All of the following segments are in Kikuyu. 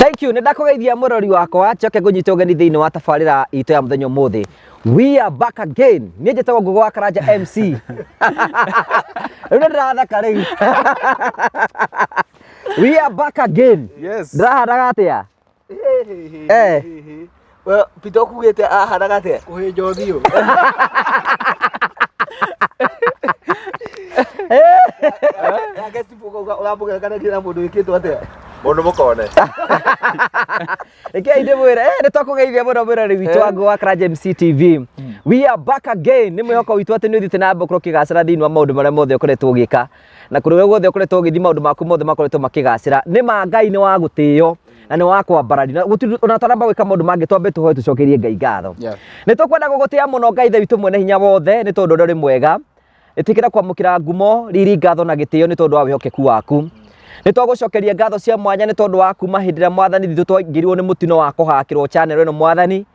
Thank you. Nĩ ndakũgeithia mũrori wakwa njoke ngũnyite ũgeni thĩinĩ wa tabarĩra itũ ya mũthenya ũmũthĩ. We are back again. Niĩ njĩtagwo Ngũgũ wa Karanja MC. Rĩu nĩ ndĩratheka rĩu. We are back again. Yes. Ndĩrahanaga atĩa? Eh. Well, Peter okugĩte ahanaga atĩa? Kũhĩnja ũthiũ. Nake Steve ũkauga ũramũgerekanagia na mũndũ wĩkĩtwo atĩa? Mũndũ mũkone. Rekei ndĩmwĩre, eh, nĩ twakũgeithia mũno mwĩrori witũ wa Ngũgũ wa Karanja MC TV. We are back again. Nĩ mwĩhoko witũ atĩ nĩ ũthiĩte na mbere gũkorwo ũkĩgacĩra thĩinĩ wa maũndũ marĩa mothe ũkoretwo ũgĩka. Na kũrĩa guothe ũkoretwo ũgĩthiĩ maũndũ maku mothe makoretwo makĩgacĩra. Nĩ ma Ngai nĩ wa gũtĩo na nĩ wa kwambarario. Na gũtirĩ ona twanamba gwĩka maũndũ mangĩ twambe tũhoe tũcokerie Ngai ngatho. Nĩ tũkwenda gũgũtĩa mũno Ngai Ithe witũ mwene hinya wothe nĩ tondũ ũrĩa ũrĩ mwega. Ĩtĩkĩra kwamũkĩra ngumo, riri, ngatho na gĩtĩo nĩ tondũ wa wĩhokeku waku. Nĩ twagũcokeria ngatho cia mwanya nĩ tondũ wa kuma hĩndĩ ĩrĩa mwathani witũ twaingĩrirwo nĩ mũtino wa kũhakĩrwo channel ĩno mwathani.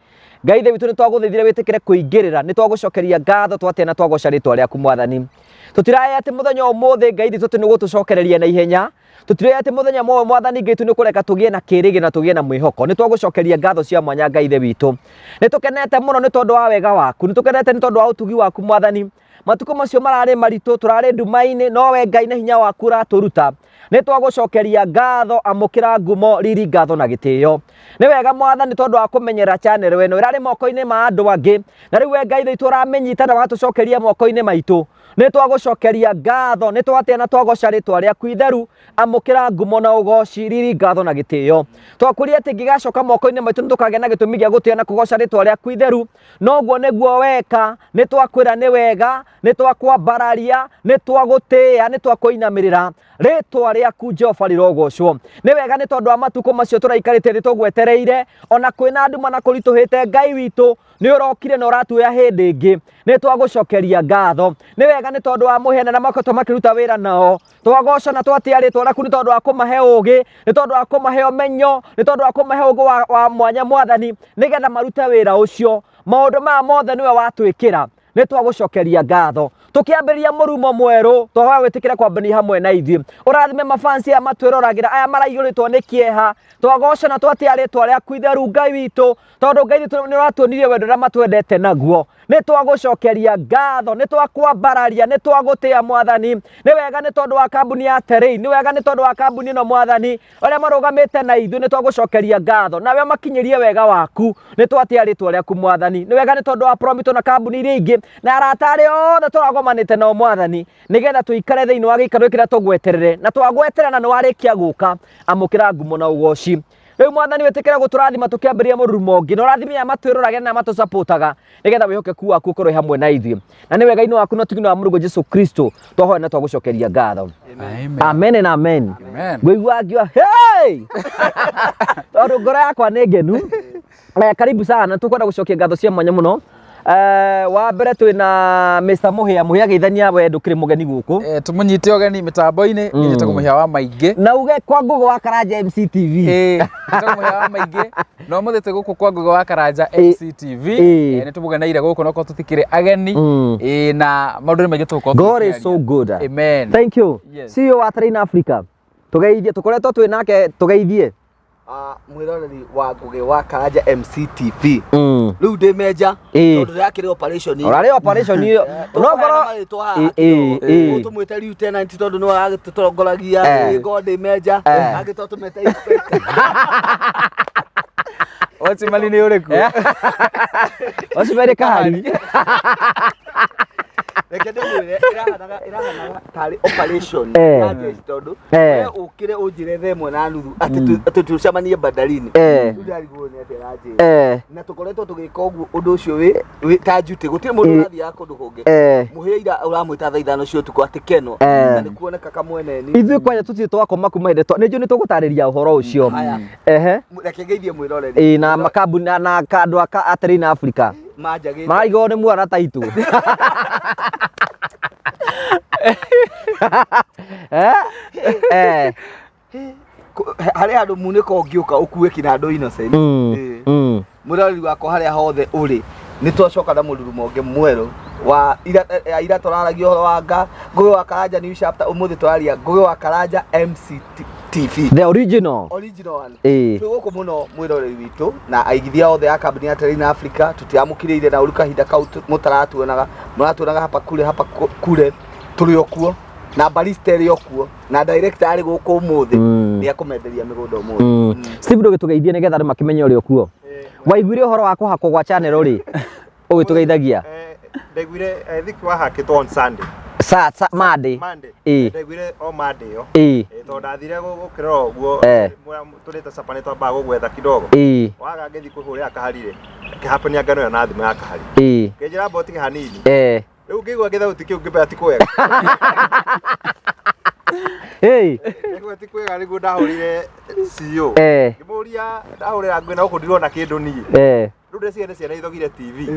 Ngai Ithe witũ nĩ twagũthaithire wĩtĩkĩre kũingĩrĩra, nĩ twagũcokeria ngatho twatĩa na twagoca rĩtwa rĩaku mwathani. Tũtiraĩ atĩ mũthenya ũmũthĩ Ngai Ithe witũ atĩ nĩ ũgũtũcokereria na ihenya. Tũtirĩ atĩ mũthenya mwe mwathani Ngai witũ nĩ ũkũreka tũgĩe na kĩrĩgĩrĩro na tũgĩe na mwĩhoko. Nĩ twagũcokeria ngatho cia mwanya Ngai Ithe witũ. Nĩ tũkenete mũno nĩ tondũ wa wega waku, nĩ tũkenete nĩ tondũ wa ũtugi waku mwathani. Matukũ macio mararĩ maritũ, tũrarĩ nduma-inĩ, no we Ngai na hinya waku ũratũruta. Nĩ twagũcokeria ngatho, amũkĩra ngumo, riri, ngatho na gĩtĩo. Nĩ wega mwathani tondũ wa kũmenyera channel ĩno ĩrarĩ moko-inĩ ma andũ angĩ, na rĩu we Ngai witũ ũramĩnyita na watũcokeria moko-inĩ maitũ. Nĩ twagũcokeria ngatho, nĩ twatĩa na twagoca rĩtwa rĩaku itheru, amũkĩra ngumo na ũgoci, riri, ngatho na gĩtĩo. Twakũria atĩ ngĩgacoka moko-inĩ maitũ nĩ tũkagĩa na gĩtũmi gĩa gũtĩa na kũgoca rĩtwa rĩaku itheru, noguo nĩguo weka, nĩ twakwĩra nĩ wega, nĩ twakwambararia, nĩ twagũtĩĩa, nĩ twakũinamĩrĩra. Rĩtwa rĩaku Jehova rĩrogocwo. Nĩ wega nĩ tondũ wa matukũ macio tũraikarĩte thĩ tũgwetereire, ona kwĩna nduma na kũritũhĩte Ngai witũ, nĩ ũrokire na ũratuoya hĩndĩ ĩngĩ. Nĩ twagũcokeria ngatho. Nĩ wega nĩ tondũ wa mũhene na makoretwo makĩruta wĩra nao. Twagoca na twatĩa rĩtwa rĩaku nĩ tondũ wa kũmahe ũgĩ, nĩ tondũ wa kũmahe ũmenyo, nĩ tondũ wa kũmahe ũgĩ wa mwanya mwathani, nĩgetha marute wĩra ũcio. Maũndũ maya mothe nĩwe watwĩkĩra. Nĩ twagũcokeria ngatho. Tũkĩambĩrĩria mũrumo mwerũ, twahoya wĩtĩkĩre kwambania hamwe na ithuĩ. Ũrathime mafansi aya matwĩroragĩra, aya maraiyũrĩtwo nĩ kĩeha. Twagoca na twatĩa rĩtwa rĩaku itheru Ngai witũ, tondũ Ngai witũ nĩ ũratuonirie wendo ũrĩa matwendete naguo. Nĩ twagũcokeria ngatho, nĩ twakwambararia, nĩ twagũtĩa mwathani. Nĩ wega nĩ tondũ wa kambuni ya Terrain, nĩ wega nĩ tondũ wa kambuni ĩno mwathani, arĩa marũgamĩte na ithuĩ nĩ twagũcokeria ngatho, nawe ũmakinyĩrie wega waku, nĩ twatĩa rĩtwa rĩaku mwathani. Nĩ wega nĩ tondũ wa Promito na kambuni iria ingĩ na arata arĩa othe tũragomanĩte nao mwathani, nĩgetha tũikare thĩinĩ wa gĩikaro gĩkĩ na tũgweterere, na twagweterera na nĩ warĩkia gũka, amũkĩra ngumo na ũgoci. Rĩu mwathani wĩtĩkĩre gũtũrathima tũkĩambĩrĩria mũrurumo ũngĩ, na ũrathime aya matwĩroragĩra na matũcapotaga, nĩgetha wĩhokeku waku ũkorwo wĩ hamwe na ithuĩ. Na nĩ wega-inĩ waku na ũtugi-inĩ wa Mũrũguo Jesu Kristo twahoya na twagũcokeria ngatho. Amen. Amen and amen. Amen. Ngũigua ngiuga hey! Tondũ ngoro yakwa nĩ ngenu. Karibu sana, tũkwenda gũcokia ngatho cia mwanya mũno. Wa mbere twĩna Mr. Mũhĩa. Mũhĩa geithania we ndũkĩrĩ mũgeni gũkũ. Tũmũnyite ũgeni mĩtambo-inĩ, niĩ njĩtagwo Mũhĩa wa Maingĩ. Na uge kwa Ngũgũ wa Karanja MCTV. Njĩtagwo Mũhĩa wa Maingĩ. Na ũmũthĩ twĩ gũkũ kwa Ngũgĩ wa Karanja MCTV. Nĩ tũmũgeneire gũkũ no korwo tũtikĩrĩ ageni. Na maũndũ nĩ maingĩ tũgũkorwo God is tũkĩaria. so good. Amen. Thank you. Yes. See you at Train Africa. Tũgeithie, tũkoretwo twĩ nake tũgeithie. Mwĩroreri wa Ngũgĩ wa Karanja MCTV. Rĩu ndĩ menja tondũ ndĩrakĩrĩ operation. Ũrarĩ operation ĩyo. No korwo marĩtwa haha tũmwĩte lieutenant tondũ nĩwe agĩtũtongoragia, ngorwo ndĩ menja, angĩkorwo tũmwĩte inspector. Watchman nĩ ũrĩkũ? Watchman nĩ kahari. Reke ndĩmwĩre ĩrahanaga ĩrahanaga tarĩ operation ya jeshi tondũ we ũkĩre ũnjĩre thaa ĩmwe na nuthu atĩ tũcemanie bandarini. Rĩu ndarigwo nĩ atĩa ĩranjĩra. Na tũkoretwo tũgĩka ũguo ũndũ ũcio wĩ ta njuti, gũtirĩ mũndũ ũrathiaga kũndũ kũngĩ. Mũhĩa ira ũramwĩta thaa 5 cia ũtukũ atĩ Keno, na nĩ kuoneka kamweneni. Ithuĩ kwanja tũtirĩ twakoma kuma hĩndĩ nĩ njũĩ nĩ tũgũtarĩria ũhoro ũcio. Haya. Ehe. Reke ngeithie mwĩroreri. Ĩĩ, na makambuni na andũ a Terrain Africa. Manjagĩte. Marigwo nĩ muona ta itu. Harĩ handũ munĩko ũngĩũka ũkue kina andũ innocent. Mwĩroreri wakwa harĩa hothe ũrĩ, nĩ twacoka na mũrurumo ũngĩ mwerũ. Wa ira ira tũraragia ũhoro wa nga Ngugi wa Karanja new chapter, ũmũthĩ tũraria Ngugi wa Karanja MCTV. The original. Original one. Twĩ gũkũ mũno mwĩroreri witũ na aigithia othe a kambuni ya Terrain Africa, tũtiramũkirĩire na ũru kahinda kau mũtaratuonaga, mũratuonaga hapa kule hapa kule, tũrĩ o kuo na barista ĩrĩ o kuo na director arĩ gũkũ ũmũthĩ. Nĩ akũmenderia mĩgũnda ũmũthĩ. Steve, ndũgĩtũgeithie nĩgetha andũ makĩmenye ũrĩ o kuo. Waiguire ũhoro wa kũhakwo gwa channel rĩ, ũgĩtũgeithagia? Ndaiguire, I think wahakĩtwo on Sunday. Sa Monday. Monday. Ndaiguire o Monday ĩyo. Tondũ ndathire gũkĩrora ũguo, tũrĩte capa nĩ twambaga gũgwetha kidogo. Waga ngĩthiĩ kwĩhũrĩra kaharire kĩhapenia ngano ĩyo na thimũ ya kahari. Ngĩnjĩra mbotige hanini. Rĩu ngĩigua gĩthauti kĩu ngĩmenya ti kwega. Ngĩigua ti kwega nĩguo ndahũrire CEO. Ngĩmũria ndahũrĩra ngwĩna gũkũ ndirona kĩndũ niĩ. Rĩu ndĩreciria nĩ ciana ithogire TV.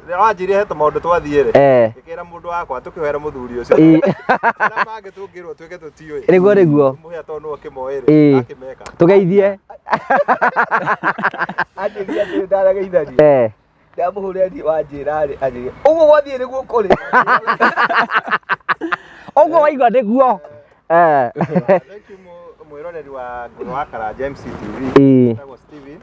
Rĩu wanjĩrire he tũmaũndũ twathiĩ rĩ. Ngĩkĩra mũndũ wakwa tũkĩhoera mũthuri ũcio. Arĩa mangĩ tũngĩrwo twĩke tũtiũĩ. Nĩguo nĩguo. Mũhĩa tondũ nĩwe ũkĩmoĩ rĩ, akĩmeka. Tũgeithie. Anjĩria atĩ ndarageithania. Ndamũhũrĩra niĩ wanjĩra rĩ, anjĩria ũguo gwathiĩ nĩguo kũrĩ. Ũguo waigua nĩguo. Thank you mwĩroreri wa Ngugi wa Karanja MCTV. Etagwo Steven.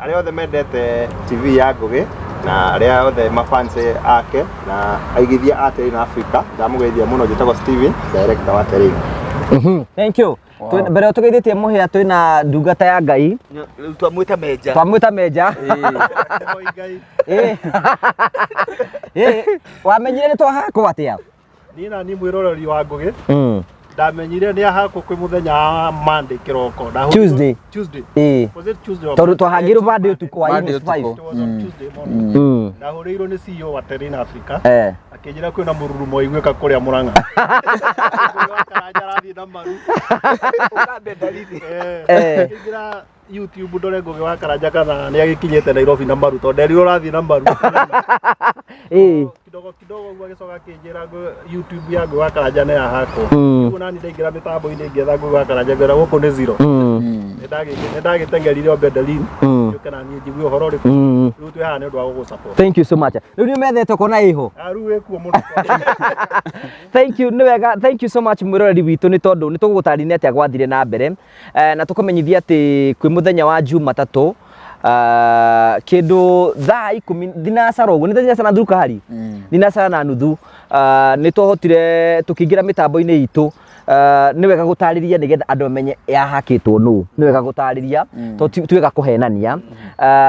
Arĩa othe mendete TV ya Ngugi na arĩa othe mafans ake na aigithia a Terrain Africa, ndamũgeithia mũno. Njĩtagwo Steven, director wa Terrain. Thank you. Mbere tũgeithĩtie mũhĩa, twĩna ndungata ya Ngai. Rĩu twamwĩta Menja. Twamwĩta Menja. Ngai. Wamenyire nĩ twahakwo atĩa? Niĩ na niĩ mwĩroreri wa Ngugi, ndamenyire nĩ ahakwo kwĩ mũthenya wa Monday kĩroko. Tuesday. Tuesday. Was it Tuesday or Tondũ twahangirwo Monday ũtukũ wa Monday almost 5. ũtukũ. It was on Tuesday morning. Ndahũrĩirwo nĩ CEO wa Terrain Africa akĩnjĩra kwĩna mũrurumo waiguĩka kũrĩa Mũrang'a. Ngugi wa Karanja arathiĩ na maru. Ũkambe dalili. Ingĩra YouTube ndore Ngugi wa Karanja kana nĩ agĩkinyĩte Nairobi na maru, tondũ nderirwo ũrathiĩ na maru. Kidogo kidogo ũguo agĩcoka akĩnjĩra YouTube ya Ngugi wa Karanja nĩ yahakwo. Rĩu nani ndaingĩra mĩtambo-inĩ ngĩetha Ngugi wa Karanja ngĩona gũkũ nĩ zero. Nĩ ndagĩteng'erire o Bendelin njũke na niĩ njigue ũhoro ũrĩkũ. Rĩu twĩ haha nĩ ũndũ wa gũgũ support. Thank you so much. Rĩu nĩ ũmethete kona ĩho. Ah, rĩu ĩkuo mũno. Thank you, nĩ wega. Thank you so much mwĩroreri witũ, nĩ tondũ nĩ tũgũgũtarĩria atĩa gwathire na mbere na tũkũmenyithia atĩ kwĩ mũthenya wa Jumatatũ, kĩndũ thaa 10 thinacara ũguo, nĩ thinacara na thukari, thinacara na nuthu, nĩ twahotire tũkĩingĩra mĩtambo-inĩ itũ. Nĩ wega gũtarĩria nĩgetha andũ mamenye yahakĩtwo nũ. Nĩ wega gũtarĩria tondũ ti wega kũhenania.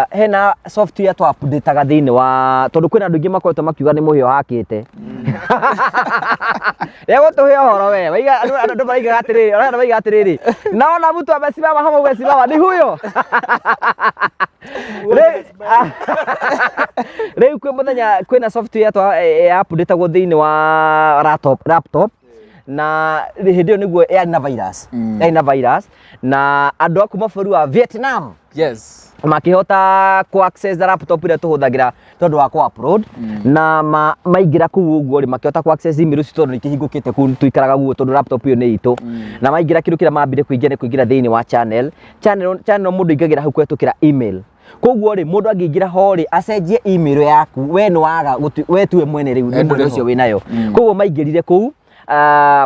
Hena software twa updateaga thĩinĩ wa, tondũ kwĩna andũ aingĩ makoretwo makiuga nĩ mũhĩa ũhakĩte. Rĩa gũtũhe ũhoro we waiga andũ maraigaga atĩrĩrĩ, andũ maraigaga atĩrĩrĩ, naona mtu amesimama hapa, umesimama ni huyo. Rĩu kwĩ mũthenya kwĩna software twa ya updateagwo thĩinĩ wa laptop na hĩndĩ ĩyo nĩguo yarĩ na virus. Yarĩ na virus na andũ a kuma bũrũri wa Vietnam makĩhota ku access laptop ĩrĩa tũhũthagĩra tondũ wa ku upload na maingĩra kũu ũguo rĩ, makĩhota ku access email icio tondũ nĩkĩhingũkĩte kũu tũikaraga guo, tondũ laptop ĩyo nĩ itũ. Na maingĩra, kĩndũ kĩrĩa mambire kũingĩra nĩ kũingĩra thĩinĩ wa channel. Channel mũndũ aingagĩra hau kũhetũkĩra email. Koguo rĩ, mũndũ angĩingĩra ho rĩ, acenjie email yaku, we nĩ waga we tuwe mwene rĩu nĩ mwene ũcio wĩnayo. Koguo maingĩrire kũu,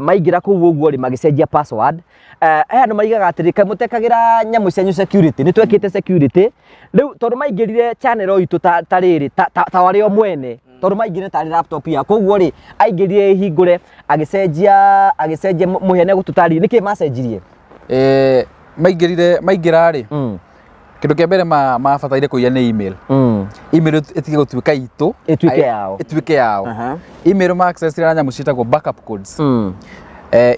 maingĩra kũu ũguo rĩ, magĩcenjia password. He andũ maigaga atĩrĩ, kaĩ mũtekagĩra nyamũ cianyu security? Nĩ twekĩte security. Rĩu tondũ maingĩrire channel itũ ta rĩrĩ ta warĩ o mwene, tondũ maingĩrire tarĩ laptop ya koguo rĩ, aingĩrire ĩhingũre, agĩcenjia. Mũhĩa nĩ egũtũtarĩria nĩkĩ macenjirie. Maingĩrire, maingĩra rĩ, kĩndũ kĩa mbere mabataire kũiya nĩ email. Email ĩtige gũtuĩka itũ. Ĩtuĩke yao. Ĩtuĩke yao. Email ma access na nyamũ ciĩtagwo backup codes.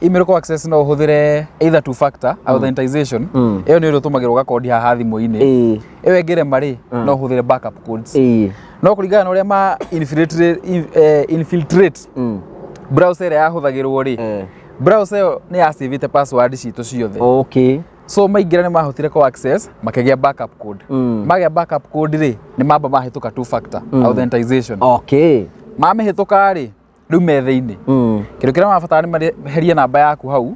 Email ko access no ũhũthĩre either two factor authentication. Ĩyo nĩ ĩrĩa ũtũmagĩrwo gakondi haha thimũ-inĩ. Ĩyo ĩngĩrema rĩ, no ũhũthĩre backup codes. No kũringana na ũrĩa ma infiltrate browser ĩrĩa yahũthagĩrwo rĩ, browser ĩyo nĩ yacĩvĩte password citũ ciothe. So maingĩra nĩ mahotire kũ access, makĩgĩa backup code. Magĩa backup code rĩ, nĩ mamba mahĩtũka two factor authentication. Mamĩhĩtũka rĩ, rĩu me thĩinĩ. Kĩndũ kĩrĩa marabatara nĩ maherie namba yaku hau,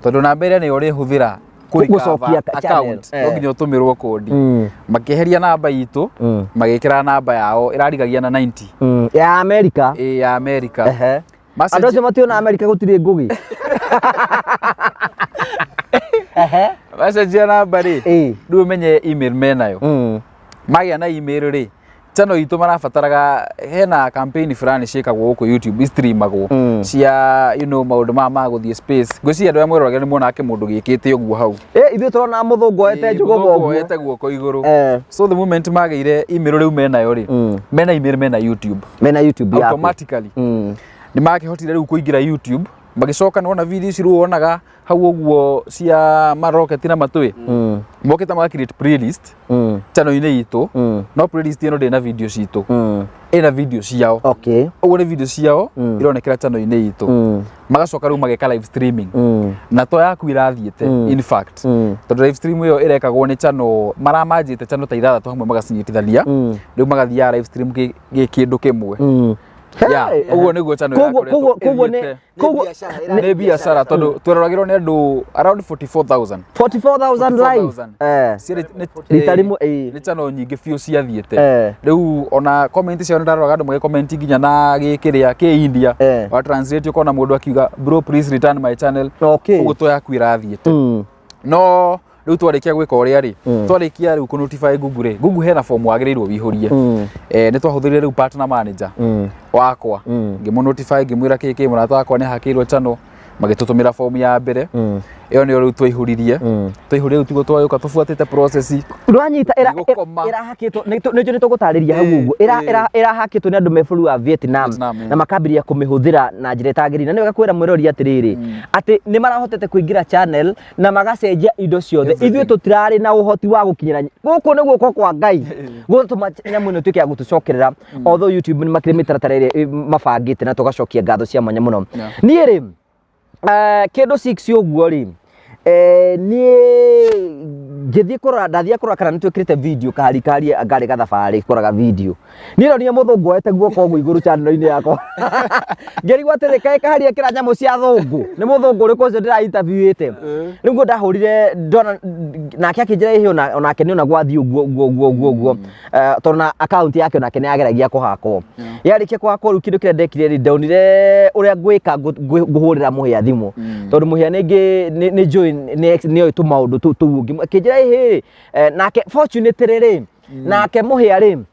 tondũ namba ĩrĩa nĩyo ũrĩhũthĩra kũ Gũcokia recover channel, account no nginya ũtũmĩrwo kodi. Makĩeheria namba itũ, makĩkĩra namba yao ĩrarigagia na 90. Ya Amerika. Ĩ ya America. Andũ acio mationa Amerika gũtirĩ ngũgĩ. Macenjia namba rĩ, rĩu ũmenye email menayo. Magĩa na email rĩ, channel itũ marabataraga, hena campaign fulani ciĩkagwo gũkũ YouTube, streamagwo cia maũndũ maya ma gũthiĩ space. Ngwĩciria andũ arĩa mwĩroragĩra nĩ monaga kĩmũndũ gĩkĩte ũguo hau. Ithuĩ tũrona mũthũngũ oete njũgũma Mũthũngũ ũguo. oete guoko igũrũ. So the moment magĩire email rĩu menayo rĩ, mena email, mena YouTube. Mena YouTube yaku. Automatically nĩ makĩhotire rĩu kũingĩra YouTube, magĩcoka nĩwona video ici rĩu wonaga hau ũguo cia maroketi na matũĩ, mokĩte maga create playlist channel-inĩ itũ, no playlist ĩno ndĩna video citũ, ĩna video ciao. Ũguo nĩ video ciao ironekera channel-inĩ itũ. Magacoka rĩu mageka live streaming na to yaku irathiĩte, in fact, tondũ live stream ĩyo ĩrekagwo nĩ channel maramanjĩte channel ta ithathatũ hamwe, magacinyitithania, rĩu magathiaga live stream gĩ kĩndũ kĩmwe. Yeah, ũguo nĩguo channel Koguo ĩrakoretwo koguo nĩ ĩthiĩte. Koguo Nĩ biacara, tondũ tweroragĩrwo nĩ andũ around 44,000. 44,000 live. 44,000. Rita rĩmwe, ĩĩ. Nĩ channel nyingĩ biũ ciathiĩte. Rĩu ona comment ciao nĩndaroraga andũ magĩcomment nginya na gĩkĩrĩa kĩ India, wa translate ũkona mũndũ akiuga, "Bro, please return my channel." Ũguo to yaku ĩrathiĩte. No rĩu twarĩkia gwĩka ũrĩa rĩ, twarĩkia rĩu kũ notify Google rĩ, Google hena form wagĩrĩirwo wĩihũrie. Nĩ twahũthĩrire rĩu partner manager wakwa, ngĩmũ notify, ngĩmwĩra kĩ kĩ mũrata wakwa nĩ hakĩirwo channel, magĩtũtũmĩra form ya mbere. Ĩyo nĩyo rĩu twaihũririe. Twaihũria rĩu tiguo twagĩũka tũbuatĩte process. Ndwanyita Nĩgũkoma. Ĩrahakĩtwo nĩcho nĩ tũgũtarĩria hau ũguo. Ĩrahakĩtwo nĩ andũ me bũrũri wa Vietnam, Vietnam, na makambĩrĩria kũmĩhũthĩra na njĩra ĩtagĩrĩire, na nĩ wega kwĩra mwĩrori atĩrĩrĩ, atĩ nĩ marahotete kũingĩra channel na magacenjia indo ciothe. Everything. Ithuĩ tũtirarĩ na ũhoti wa gũkinyĩra gũkũ, nĩ guoko kwa Ngai gũtũma nyamũ ĩno ĩtuĩke ya gũtũcokerera, although YouTube nĩ makĩrĩ mĩtaratara ĩrĩa mabangĩte, na tũgacokia ngatho cia mwanya mũno. Niĩ rĩ, kĩndũ 6 ũguo rĩ, niĩ ngĩthiĩ kũrora, ndathiĩ kũrora kana nĩ twĩkĩrĩte video kahari kahari ngarĩ gathabarĩ kũroraga video, niĩ ndonire mũthũngũ oete guoko ũguo igũrũ channel-inĩ yakwa, ngĩrigwo atĩrĩ, kaĩ kahari ekĩra nyamũ cia thũngũ? Nĩ mũthũngũ ũrĩkũ ũcio ndĩra interviewĩte? Rĩu nguo ndahũrire ndona nake akĩnjĩra ĩhĩ, onake nĩ ona gwathiĩ ũguo ũguo ũguo ũguo ũguo. Tondũ na account yake onake nĩ yageragia kũhakwo. Yarĩkia kũhakwo, rĩu kĩndũ kĩrĩa ndekire rĩ, ndonire ũrĩa ngwĩka, ngũhũrĩra mũhĩa thimũ, tondũ mũhĩa nĩ nĩ njũĩ nĩ oĩ tũmaũndũ tũu ũngĩ. Akĩnjĩra ĩhĩ, nake fortunately rĩ, nake mũhĩa rĩ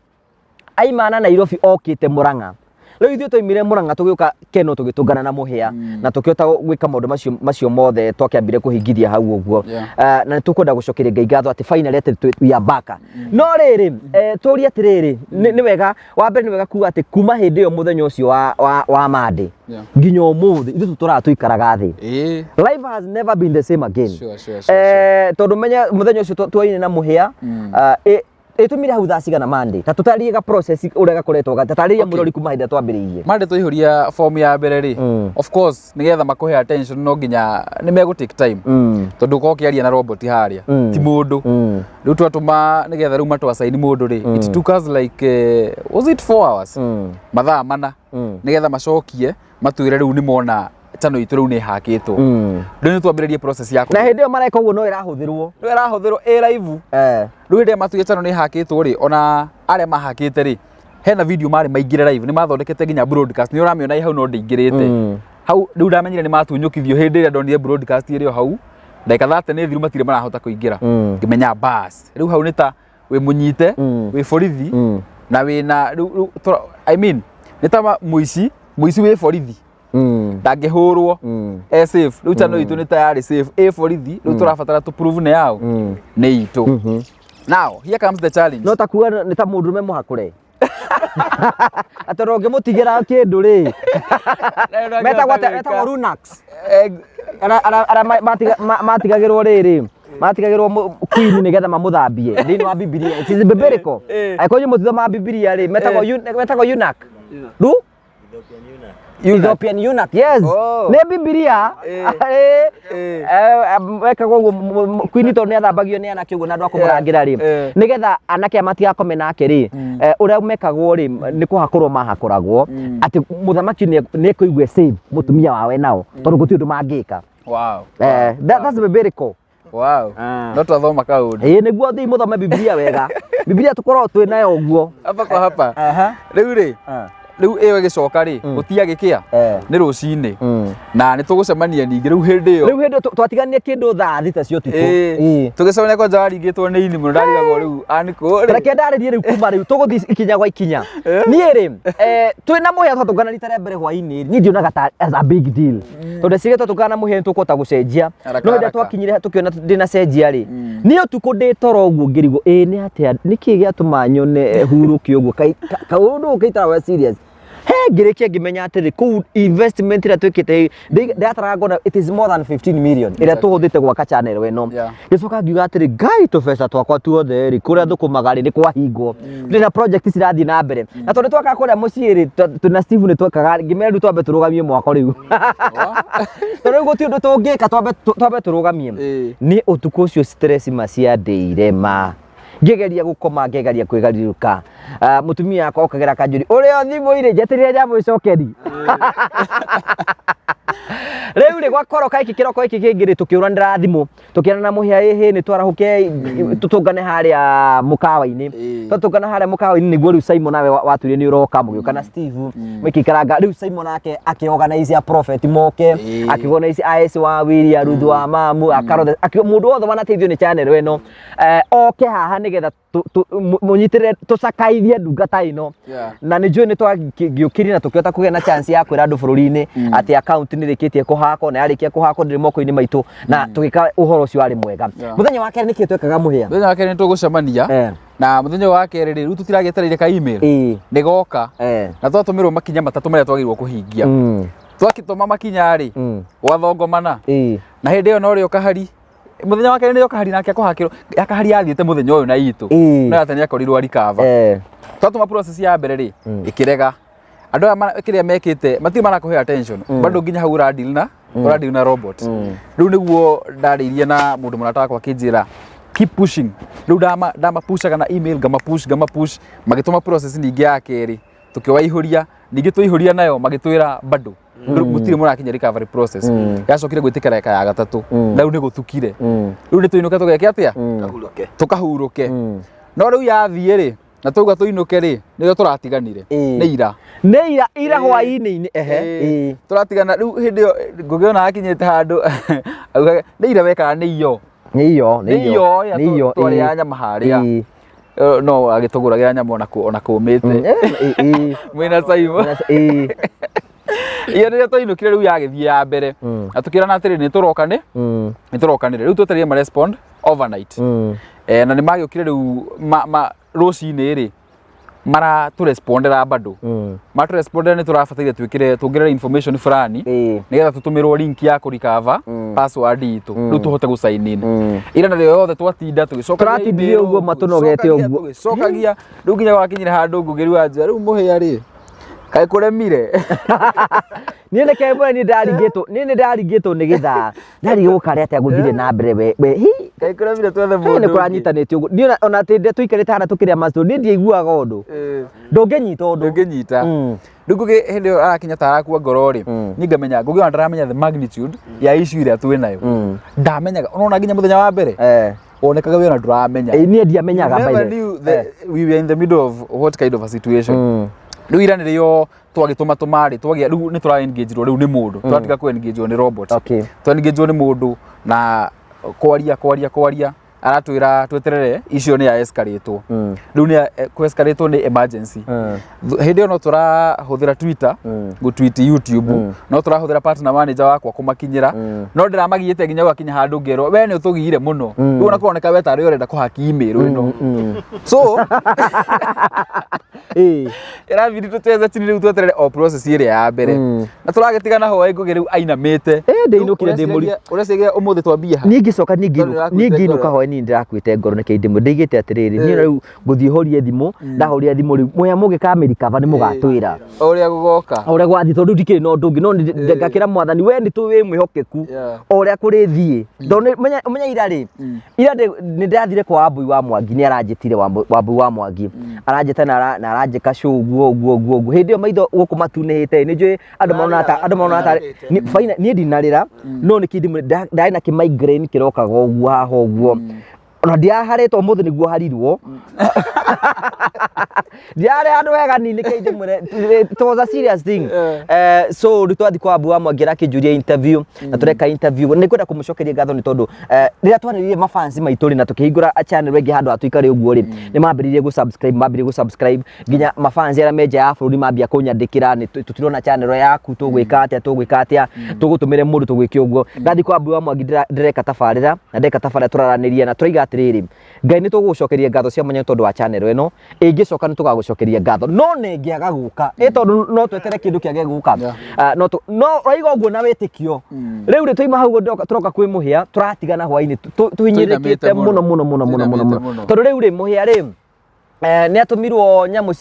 aimana Nairobi okĩte Murang'a. Rĩu ithuĩ twaimire Murang'a tũgĩũka Keno, tũgĩtũngana na mũhĩa na tũkĩhota gwĩka maũndũ macio mothe twakĩambire kũhingithia hau ũguo. Na nĩ tũkwenda gũcokeria Ngai ngatho atĩ finally atĩ we are back. No rĩrĩ, tũrie atĩrĩrĩ, nĩ wega wa mbere, nĩ wega kuga atĩ kuma hĩndĩ ĩyo mũthenya ũcio wa Monday nginya ũmũthĩ ithuĩ tũtũraga tũikaraga thĩ. Life has never been the same again. Tondũ menya mũthenya ũcio twaine na mũhĩa, ĩtũmire hau thaa cigana Monday, ta tũtarĩrie ga process ũrĩa gakoretwo, tatarĩria mũrori kuma hĩndĩ ĩrĩa twambĩrĩirie. Mande twaihũria form ya mbere rĩ, of course nĩgetha makũhe attention no nginya nĩ megũ take time, tondũ ũkorwo ũkĩaria na robot harĩa, ti mũndũ. Rĩu twatũma nĩgetha rĩu matũ-assign mũndũ rĩ, it took us like, was it 4 hours, mathaa 4, nĩgetha macokie matwĩre rĩu nĩ mona channel itũ rĩu nĩ ĩhakĩtwo. Rĩu nĩ twambĩrĩrie process ya Na hĩndĩ ĩyo mareka ũguo no ĩrahũthĩrwo. Rĩu ĩrahũthĩrwo ĩ live. Rĩu hĩndĩ ĩrĩa matuire channel nĩ ĩhakĩtwo rĩ, ona arĩa mahakĩte rĩ, hena video marĩ maingĩre live, nĩ mathondekete nginya broadcast, nĩ ũramĩona ĩ hau, no ndĩingĩrĩte hau. Rĩu ndamenyire nĩ matunyũkithio hĩndĩ ĩrĩa ndonire broadcast ĩrĩ o hau, ndagĩka 30 nĩ thiru, matirĩ marahota kũingĩra. Ngĩmenya bas, rĩu hau nĩ ta wĩ mũnyite, wĩ borithi na wĩna rĩu I mean nĩ ta mũici wĩ borithi ndangĩhũrwo, e safe. Rĩu channel itũ nĩ tayarĩ safe ĩ borithi, rĩu tũrabatara tũ prove nĩ yao, nĩ itũ. Now here comes the challenge. No ta kuga nĩ ta mũndũrũme mũhakũre, atĩ ona ũngĩmũtigĩra kĩndũ rĩ, metagwo atĩa? Metagwo Runax, arĩa matigagĩrwo rĩrĩ, matigagĩrwo queen nĩgetha mamũthambie thĩinĩ wa Bibilia. It is biblical. Angĩkorwo inyuĩ mũtithomaga Bibilia rĩ, metagwo eunuch. Ru Ethiopian eunuch, yes. Oh. Nĩ Bibilia. Wekagwo ũguo queen tondũ nĩ athambagio nĩ anake ũguo na andũ a kũmũrangĩra rĩ, nĩgetha anake aya matigakome nake rĩ, ũrĩa mekagwo rĩ, nĩ kũhakũrwo mahakũragwo atĩ mũthamaki nĩ ekũigua safe mũtumia wawe nao, tondũ gũtirĩ ũndũ mangĩka. That's biblical. Wow. No twathoma kaũndũ. Ĩĩ nĩguo thiĩ mũthome Bibilia wega. Bibilia tũkoragwo twĩ nayo ũguo. Hapa kwa hapa. Rĩu rĩ, rĩu ĩyo ĩgĩcoka rĩ, gũtiagĩkĩa nĩ rũcinĩ na nĩ tũgũcemania ningĩ rĩu hĩndĩ ĩyo. Rĩu hĩndĩ ĩyo twatiganire kĩndũ thaa thita cia ũtukũ. Ĩĩ. Tũgĩcemania kwanja waringĩtwo nĩ ini mũno ndarigagwo rĩu anikũ rĩ. Reke ndarĩrie rĩu kuma rĩu tũgũthiĩ ikinya gwa ikinya. Niĩ rĩ, twĩ na Mũhĩa twatũngana rita rĩa mbere hwainĩ, niĩ ndionaga ta as a big deal. Tondũ ndeciria twatũngana na Mũhĩa nĩ tũkũhota gũcenjia. Haraka, No hĩndĩ ĩrĩa haraka. twakinyire tũkĩona ndĩnacenjia rĩ, niĩ ũtukũ ndĩ toro ũguo ngĩrigwo ĩĩ nĩ atĩa, nĩkĩ gĩatũma nyone hurũke ũguo, kaũndũ gũkũ itarĩ serious. He ngĩrĩkia ngĩmenya atĩrĩ, kũu investment ĩrĩa twĩkĩte ndĩrataraga ngona it is more than 15 million ĩrĩa tũhũthĩte gwaka channel ĩno. Ngĩcoka ngiuga atĩrĩ, Ngai tũbeca twakwa tuothe rĩ, kũrĩa thũkũmaga rĩ, nĩ kwahingwo. Ndĩna project cirathiĩ na mbere. Na tondũ twakaga kũrĩa mũciĩ rĩ, twĩna Steve nĩ twekaga, ngĩmera rĩu twambe tũrũgamie mwako rĩu. Tondũ rĩu gũtirĩ ũndũ tũngĩka twambe tũrũgamie. Nĩ ũtukũ ũcio stress ma ciandĩire ma. Ngĩgeria gũkoma, ngĩgeria kwĩgarirũka. Mũtumia wakwa okagĩra akanjũria, ũrĩ o thimũ-inĩ? Njeterire ndamũcokeri. Rĩu rĩ, gwakoroka gĩkĩ kĩroko gĩkĩ kĩngĩ rĩ, tũkĩũranĩra thimũ, tũkĩrana Mũhĩa ĩhĩ nĩ twarahũke tũtũngane harĩa mũkawa-inĩ. Twatũngana harĩa mũkawa-inĩ nĩguo rĩu Simon nawe watuire nĩ ũroka, mũgĩũka na Steve, mũgĩikaranga. Rĩu Simon nake akĩorganize a prophet moke, akĩorganize AS wa William, Ruth wa Mamu, akarothe, mũndũ wothe wanateithio nĩ channel ĩno, oke haha nĩgetha mũnyitĩrĩre tũcakaithie ndungata ĩno. Na nĩ njũĩ nĩ twagĩũkĩrire na tũkĩhota kũgĩa na chance ya kwĩra andũ bũrũri-inĩ atĩ account nĩ ĩrĩkĩtie kũhakwo na yarĩkia kũhakwo ndĩrĩ moko-inĩ maitũ na tũgĩka ũhoro ũcio warĩ mwega. Mũthenya wa kerĩ nĩkĩ twekaga Mũhĩa? Mũthenya wa kerĩ nĩ tũgũcemania. Na mũthenya wa kerĩ rĩ, rĩu tũtiragĩetereire ka email. Nĩ goka. Na twatũmĩrwo makinya matatũ marĩa twagĩrĩirwo kũhingia. Twakĩtũma makinya rĩ, gwathongomana. Na hĩndĩ ĩyo norĩo kahari muthenya wa kerĩ nĩyo kahari nake akũhakĩrwo ya kahari yathiĩte mũthenya ũyũ na itũ no yate nĩ akorirwo arikava twatũma process ya mbere rĩ ĩkĩrega andũ aya kĩrĩa mekĩte matirĩ marakũhe attention bado nginya hau ũradeal na ũradeal na robot rĩu nĩguo ndarĩirie na mũndũ mũrata wakwa akĩnjĩra keep pushing rĩu ndama ndamapushaga na email ngamapush ngamapush magĩtũma process ningĩ ya kerĩ tũkĩwaihũria ningĩ twaihũria nayo magĩtwĩra bado mũtirĩ mũrakinya recovery process yacokire gwĩtĩkĩra eka ya gatatũ na rĩu nĩ gũtukire rĩu nĩ tũinũke tũgeke atĩa Kahurũke. tũkahurũke no rĩu yathiĩ rĩ na twauga tũinũke rĩ nĩrĩo tũratiganire nĩ ira Nĩ ira ira hwaĩ-inĩ ehe. Tũratigana rĩu hĩndĩ ĩyo Ngũgĩ ona akinyĩte handũ augaga nĩ ira wekaga nĩ iyo Nĩ iyo, nĩ iyo nĩ iyo twarĩaga nyama harĩa no agĩtũgũragĩra nyama ona ona kũmĩte mwĩna Simon iyo nĩrĩo twainũkire rĩu yagĩthiĩ ya mbere na tũkĩrana atĩrĩ nĩ tũrokane nĩ tũrokanĩre rĩu twetereire ma respond overnight na nĩ magĩũkire rĩu rũcinĩ rĩ maratũrespondera bado matũrespondera nĩ tũrabataire twĩkĩre tuongerere information fulani nĩgetha tũtũmĩrwo link ya kũrecover password itũ rĩu tũhote gũ sign in ira narĩo yothe twatinda tũgĩcokagia Tũratindire email, ũguo matũnogete tũgĩcokagia, ũguo. tũgĩcokagia rĩu nginya gwakinyire handũ Ngũgĩ rĩu anjĩra rĩu mũhĩa rĩ kaĩ kũremire Niĩ nĩ kemwe niĩ ndaringĩtwo niĩ nĩ ndaringĩtwo nĩ gĩthaa ndarigwo karĩa atĩa gũthire na mbere we we hi kaĩ kũremire twethe Hey, mũndũ nĩ ũngĩ. kũranyitanĩte ũguo niĩ ona atĩ ndĩ tũikarĩte haha tũkĩrĩa macio niĩ ndiaiguaga ũndũ ndũngĩnyita ũndũ ndũngĩnyita rĩu Ngũgĩ hĩndĩ ĩyo arakinya ta arakua ngoro rĩ niĩ ngamenya Ngũgĩ ona ndaramenya the magnitude ya issue ĩrĩa twĩ nayo ndamenyaga ũrona nginya mũthenya wa mbere wonekaga we ona ndũramenya Niĩ ndiamenyaga You by never the knew we were in the middle of what kind of a situation rĩu ira nĩrĩo twagĩtũma tũma rĩ twagĩa rĩu nĩ tũra engage rĩu nĩ mũndũ twatiga kũ engage nĩ robot twa engage nĩ mũndũ na kwaria kwaria kwaria aratwĩra tweterere icio nĩ ya escalate rĩu nĩ kũ escalate nĩ emergency hĩndĩ ĩyo no tũrahũthĩra Twitter gũ tweet YouTube no tũrahũthĩra partner manager wakwa kũmakinyĩra no ndĩramagiĩte nginya gwakinya handũ ngerwo we nĩ ũtũgiire mũno rĩu ona kũroneka we tarĩ ũrenda kũhaki email ĩno so ĩrabidi tũcheze chini rĩu tweterere o process ĩrĩa ya mbere na tũragĩtigana hwaĩ Ngũgĩ rĩu ainamĩte Ĩ, ndĩinũkire ndĩ mũri- ũreciria ũmũthĩ twambie ha niĩ ngĩcoka niĩ Tondũ ngĩinũka ndĩrakuĩte niĩ ngĩinũka ngoro. hwaĩ niĩ ndĩrakuĩte ngoro nĩkĩ ndĩmwe ndĩigĩte atĩrĩrĩ niĩ rĩu ngũthiĩ horie thimũ ndahoria thimũ rĩu mũya mũgĩkamĩrikaba nĩ mũgatwĩra O ũrĩa gũgoka o ũrĩa gwathiĩ tondũ ndikĩrĩ na ũndũ ũngĩ no ngakĩra mwathani we nĩ tũĩ wĩ mwĩhokeku o ũrĩa kũrĩthiĩ tondũ menya ira rĩ ira nĩ ndĩrathire kwa Wambui wa Mwangi nĩ aranjĩtire Wambui wa Mwangi aranjĩta na Aranjĩka show ũguo ũguo ũguo ũguo. Hĩndĩ ĩyo maitho gũkũ matunĩhĩte, nĩ njũĩ andũ marona ta andũ marona ta fine, niĩ ndinarĩra, no nĩ kĩndũ ndarĩ na kĩ migraine kĩrokaga ũguo haha ũguo. Ona ndiaharĩtwo ũmũthĩ nĩguo harirwo. Ndiarĩ handũ hega ni nĩkĩ ndĩmwĩre, it was a serious thing. So rĩu twathiĩ kwa Abu wa Mwangi arakĩnjũria interview na tũreka interview. Nĩ ngwenda kũmũcokeria ngatho nĩ tondũ rĩrĩa twarĩrĩrie mafans maitũ rĩ na tũkĩhingũra channel ĩngĩ handũ ha tũikare ũguo rĩ, nĩ mambĩrĩirie gũ subscribe, mambĩrĩirie gũ subscribe nginya mafans arĩa me nja ya bũrũri mambia kũnyandĩkĩra nĩ tũtirona channel yaku, tũgwĩka atĩa, tũgwĩka atĩa, tũgũtũmĩre mũndũ, tũgwĩke ũguo. Ndathiĩ kwa Abu wa Mwangi ndĩreka tabarĩra na ndeka tabarĩra tũraranĩria na tũraiga atĩrĩrĩ, Ngai nĩ tũgũgũcokeria ngatho cia mwanya nĩ tondũ wa channel ĩno, ĩngĩcoka nĩ tũgagũcokeria ngatho, no nĩ ĩngĩaga gũka ĩ tondũ no twetere kĩndũ kĩage gũka. Ah, no no ũraiga ũguo na wĩtĩkio. Rĩu rĩ twaima hau tũroka kwĩ Mũhĩa, tũratigana hwainĩ tũhinyĩrĩrĩkĩte mũno mũno mũno mũno mũno mũno, tondũ rĩu rĩ Mũhĩa rĩ nĩ atũmirwo nyamũ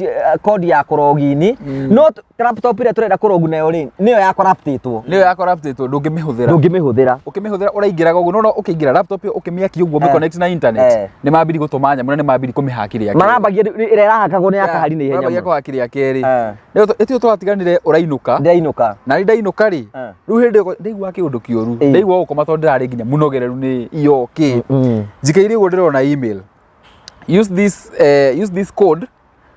kodi ya kũrogini, no laptop ĩrĩa tũrenda kũrogu nayo rĩ nĩyo ya corruptĩtwo. Nĩyo ya corruptĩtwo, ndũngĩmĩhũthĩra. Ndũngĩmĩhũthĩra. Ũkĩmĩhũthĩra ũraingĩraga ũguo, no ũkĩingĩra laptop ĩyo ũkĩmĩakia ũguo ũmĩconnect na internet, nĩ mambiri gũtũma nyamũ na nĩ mambiri kũmĩhaki rĩa kerĩ. Marambagia ĩrĩa ĩrahakagwo nĩ ya kahari na ihenya Marambagia kũhaki rĩa kerĩ. Ĩtio twatiganire ũrainũka. Ndĩrainũka. Na nĩ ndainũka rĩ, rĩu hĩndĩ ĩyo ndaigua kĩũndũ kĩũru, ndaigua gũkoma tondũ ndĩrarĩ nginya mũnogereru nĩ iyo kĩ. Njikaire ũguo ndĩrona email, use this code